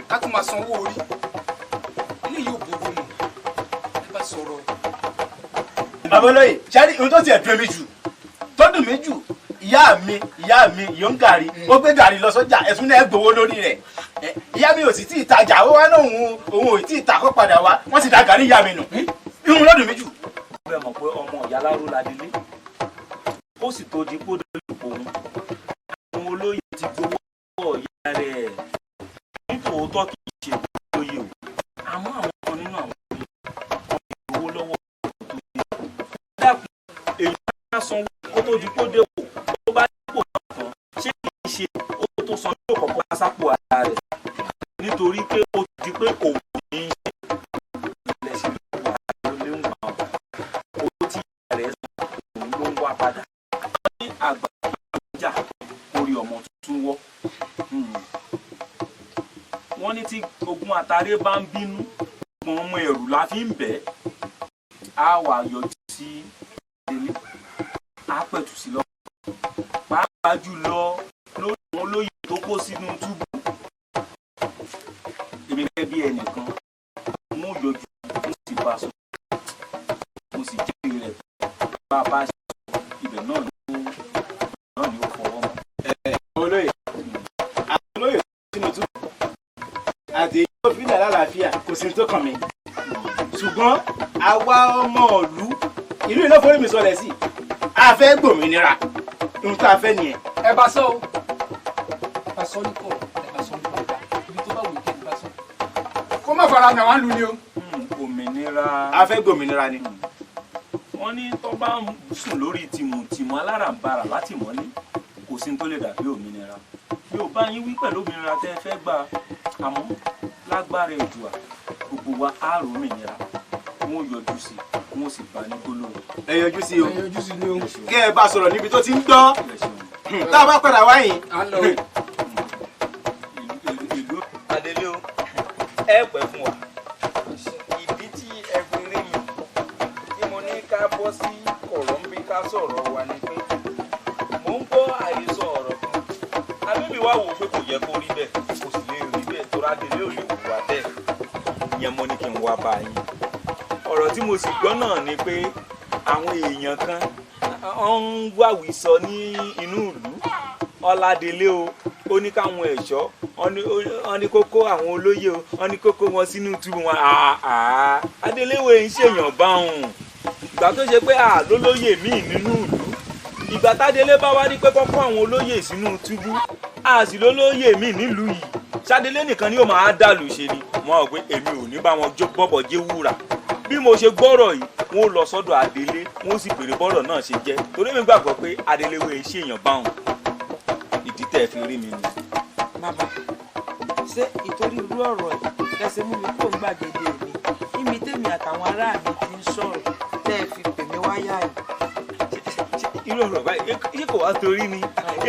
ká tún máa sanwó orí? Eléyìí ò bójú mu. Ẹ bá sọ̀rọ̀. Bàbá olóyè, ṣáàrí ohun tó tiẹ̀ dùn mí jù, tó dùn mí jù, ìyá mi ìyó ń gàrí, ó gbé gàrí lọ sọ́jà, ẹ̀sùn náà gbowó lórí rẹ̀. Ìyá mi ò sì tí ì tajà, ó wá náà òun ò tí ì ta kó padà wá, wọ́n sì da gàrí ìyá mi nù. Ihun ló dùn mí jù. Bẹ́ẹ̀ mọ̀ pé ọmọ ìyá aláró la délé, ó sì tó di kó délé òun. Àwọn olóyè ti gbowó ìyá rẹ̀ nítòótọ́ kì í ṣe olóyè o, àmọ́ àwọn kan nínú àwọn olóyè wọ́n ti gbowó lọ́wọ́ tó dé. Dákun, èyí á sanwó kó tó di kó dé kò, tó bá dépò náà tán, ṣé kì í ṣe owó tó san yóò kọ́kọ́ sápò ara rẹ̀ nítorí pé ó di pé òun ní í ṣe lẹ́sìn lọ́wọ́ àlọ́ ń wà owó tí ìyá rẹ̀ san òun ló ń wá padà. Wọ́n ní àgbà jà orí ọmọ tuntun wọ́. Wọ́n ní tí ogun àtàrẹ bá ń bínú, ogun ọmọ ẹ̀rù la fi ń bẹ̀ ẹ́. Á wà yọjú sí Délé, á pẹ̀tù sí lọ. Pàápàá jùlọ lórí àwọn olóyè tó kó sínú túbú. Èmi gẹ́gẹ́ bí ẹnìkan, mo yọjú, mo sì bá a sọ, mo sì jẹ́rìí rẹ̀ bá a bá ṣe ibẹ̀ náà ni ó fọwọ́ mọ́. Olóyè, àwọn olóyè sínú túbú àti èyí tó fílẹ̀ lálàáfíà kò sí tó kàn mí. Ṣùgbọ́n àwa ọmọ ìlú iná forí mi sọlẹ̀ sí, a fẹ́ gbòmìnira, ohun tá a fẹ́ nìyẹn. Ẹ bá sọ o, ẹ bá sọ ní kọ̀rọ̀, ẹ bá sọ ní gbangba, ibi tó bá wù kí ẹ bá sọ. Kó má fara nà wá ń lu ni o. Òmìnira. A fẹ́ gbòmìnira ni. Wọ́n ní tó bá ń sùn lórí tìmùtìmù alárànbarà látìmọ́lé, kò sí tó lè dàbí òmìnira. Mi ò bá yín wí pẹ̀lú òmìnira tẹ́ ẹ fẹ́ gbà, àmọ́ lágbára Èdùà gbogbo wa á rò òmìnira, wọn ò yọjú sí i, wọn ò sì bá ní gbólóhùn. Ẹ yọjú sí o, kẹ́ ẹ bá sọ̀rọ̀ níbi tó ti ń gbọ́, tá a bá padà wáyìn. Adélé o, ẹ pẹ́ fún wa. Ìdí tí ẹ fi rí mi tí mo ní ká bọ́ sí kọ̀rọ̀ ń bí ká sọ̀rọ̀ wa ni pé mò ń gbọ́ àhesọ ọ̀rọ̀ kan. Àbẹ́mi wá wò ó pé kò yẹ kó rí bẹ́ẹ̀, kò sì lè rí bẹ́ẹ̀ tó Adélé ò lè wùwà bẹ́ẹ̀. Ìyẹn mo ní kí n wá bá yín. Ọ̀rọ̀ tí mo sì gbọ́ náà ni pé àwọn èèyàn kan ń wáwí sọ ní inú ìlú Ọládélé o, Ó ní káwọn ẹ̀ṣọ́, wọ́n ní kókó àwọn olóyè o, wọ́n ní kókó wọn sínú túbú wọn. Adéléwé ń ṣèyàn báwọn. Ìgbà tó ṣe pé àlólóyè míì nínú ìlú, ìgbà tádélé bá wá ní pé kọ́kọ́ àwọn olóyè sínú túbú, a sì lólóyè míì nílùú yìí, ṣadélé nìkan ni yóò máa dàlù ṣe ni. Wọn ò pé èmi ò ní bá wọn jó bọ́bọ̀ jẹ́ wúrà. Bí mo ṣe gbọ́rọ̀ yìí, wọn ò lọ sọ́dọ̀ Adélé, wọn ó sì béèrè bọ́rọ̀ náà ṣe jẹ́, torí mi gbàgbọ́ pé Adéléwé ṣèyàn báwọn. Ìdí tẹ́ fi rí mi ni. Bàbá, ṣé ìtorí irú ọ̀rọ̀ yìí lẹ́sẹ̀ mú mi kúrò ní gbàgede mi níbi tèmi àtàwọn ará mi ti ń sọ̀rọ̀ tẹ́ ẹ fi pè mí wáyà yìí? Irú ọ̀rọ̀ báyìí, ṣé kò wá torí ni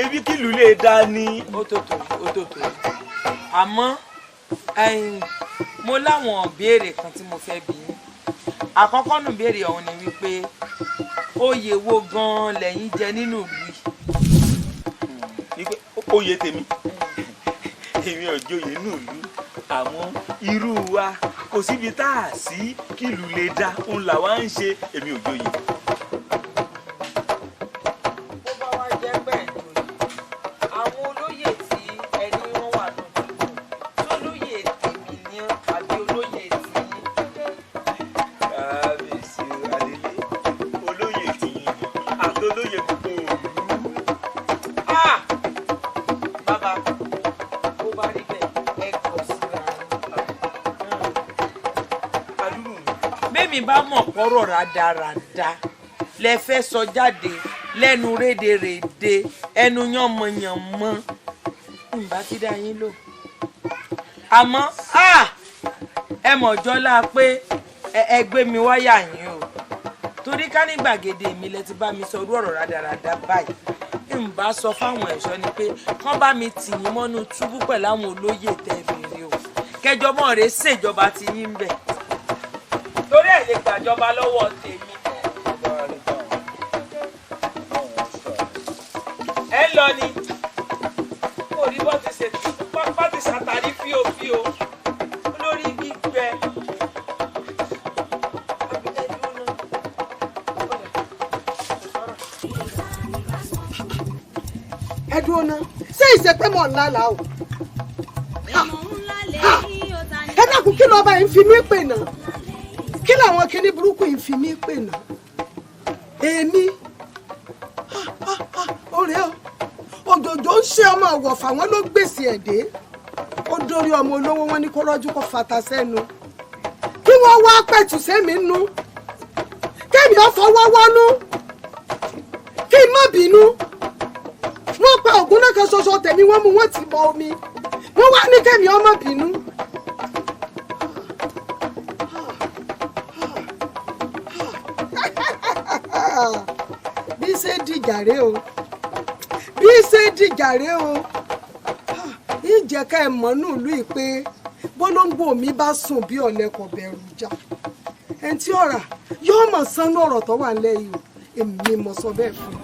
ebi kìlú lè dá ní. Ó tó torí, ó tó torí, àmọ́ mo láwọn ìbéèrè kan tí mo fẹ́ bi yín. Àkọ́kọ́ nù béèrè ọ̀hún ni wípé, oyè wo gan-an lẹ̀yin jẹ nínú ìlú yìí? Oyè tèmi, èmi ò joyè nínú ìlú, àmọ́ irú wa kò síbi tá a sí kìlú lè dá òun làwa ń ṣe. Èmi ò joyè. Bó bá wá jẹ́ bẹ́ẹ̀ joyè, àwọn olóyè tí ẹni wọn wà lójú tó lóyè tèmi ní àbí olóyè tí yín? Kábíyèsí Adélé, olóyè tìyín àti olóyè gbogbo òlu. Ah! Bàbá, bó bá rí bẹ́ẹ̀, ẹ kọ̀ síra yín. Bẹ́mi bá mọ̀ pọ́rọ̀ rádaràda lẹ fẹ́ sọ jáde lẹ́nu rédèrèdè, ẹnu yánmọyànmọ, ǹbá ti dá yín lò. Àmọ́ ẹ mọ̀ jọ́lá pé ẹ gbé mi wáyà yín o, torí ká ní gbàgede mi lẹ ti bá mi sọ irú ọ̀rọ̀ rádaràda báyìí, ǹbá sọ fáwọn ẹ̀ṣọ́ ni pé kán bá mi tì yín mọ́nú túbú pẹ̀lú àwọn olóyè tẹ́ ẹ béèrè o, kẹjọ mọ́ rèé ṣèjọba ti yín bẹ̀, torí ẹ̀ lè gbàjọba lọ́wọ́ tèmi. Ẹ ń lọ ni kò rí bó ti ṣe bó ti ṣàtàrí fíofío lórí gbígbẹ. Ẹ dúró ná, ṣé ìṣe pé mọ̀ ń lálàá o? Ẹ dákun, kí lọ́ba yìí ń fi mí pè náà? Kí làwọn kinní burúkú yìí ń fi mí pè náà? Èmi ọ̀rẹ́ o, òjòjò ń ṣe ọmọ ọ̀wọ̀fà, wọn ló gbèsè ẹ̀ dé. Ó dórí ọmọ olówó, wọn ní kó rọ́jú kó fata sẹ́nu, kí wọ́n wá pẹ̀tù sẹ́mi nú, kémi ó fọwọ́ wọ́nú, kí n má bínú. Wọ́n pa ògùn náà kan ṣoṣo tèmi, wọ́n mú wọ́n ti bọ omi, wọ́n wá ní kémi ó má bínú. Bí ṣe dìjà rè o, bí ṣe dìjà rè o. Ìjẹ́ ká ẹ mọ̀ nù ìlú yìí pé bólóńgbò mi bá sùn bí ọ̀lẹ kò bẹ̀rù jà, ẹni tí ọ̀rà yóò mọ̀ sánú ọ̀rọ̀ tó wà nílẹ̀ yìí o. Èmi mọ̀ sọ bẹ́ẹ̀ fún un.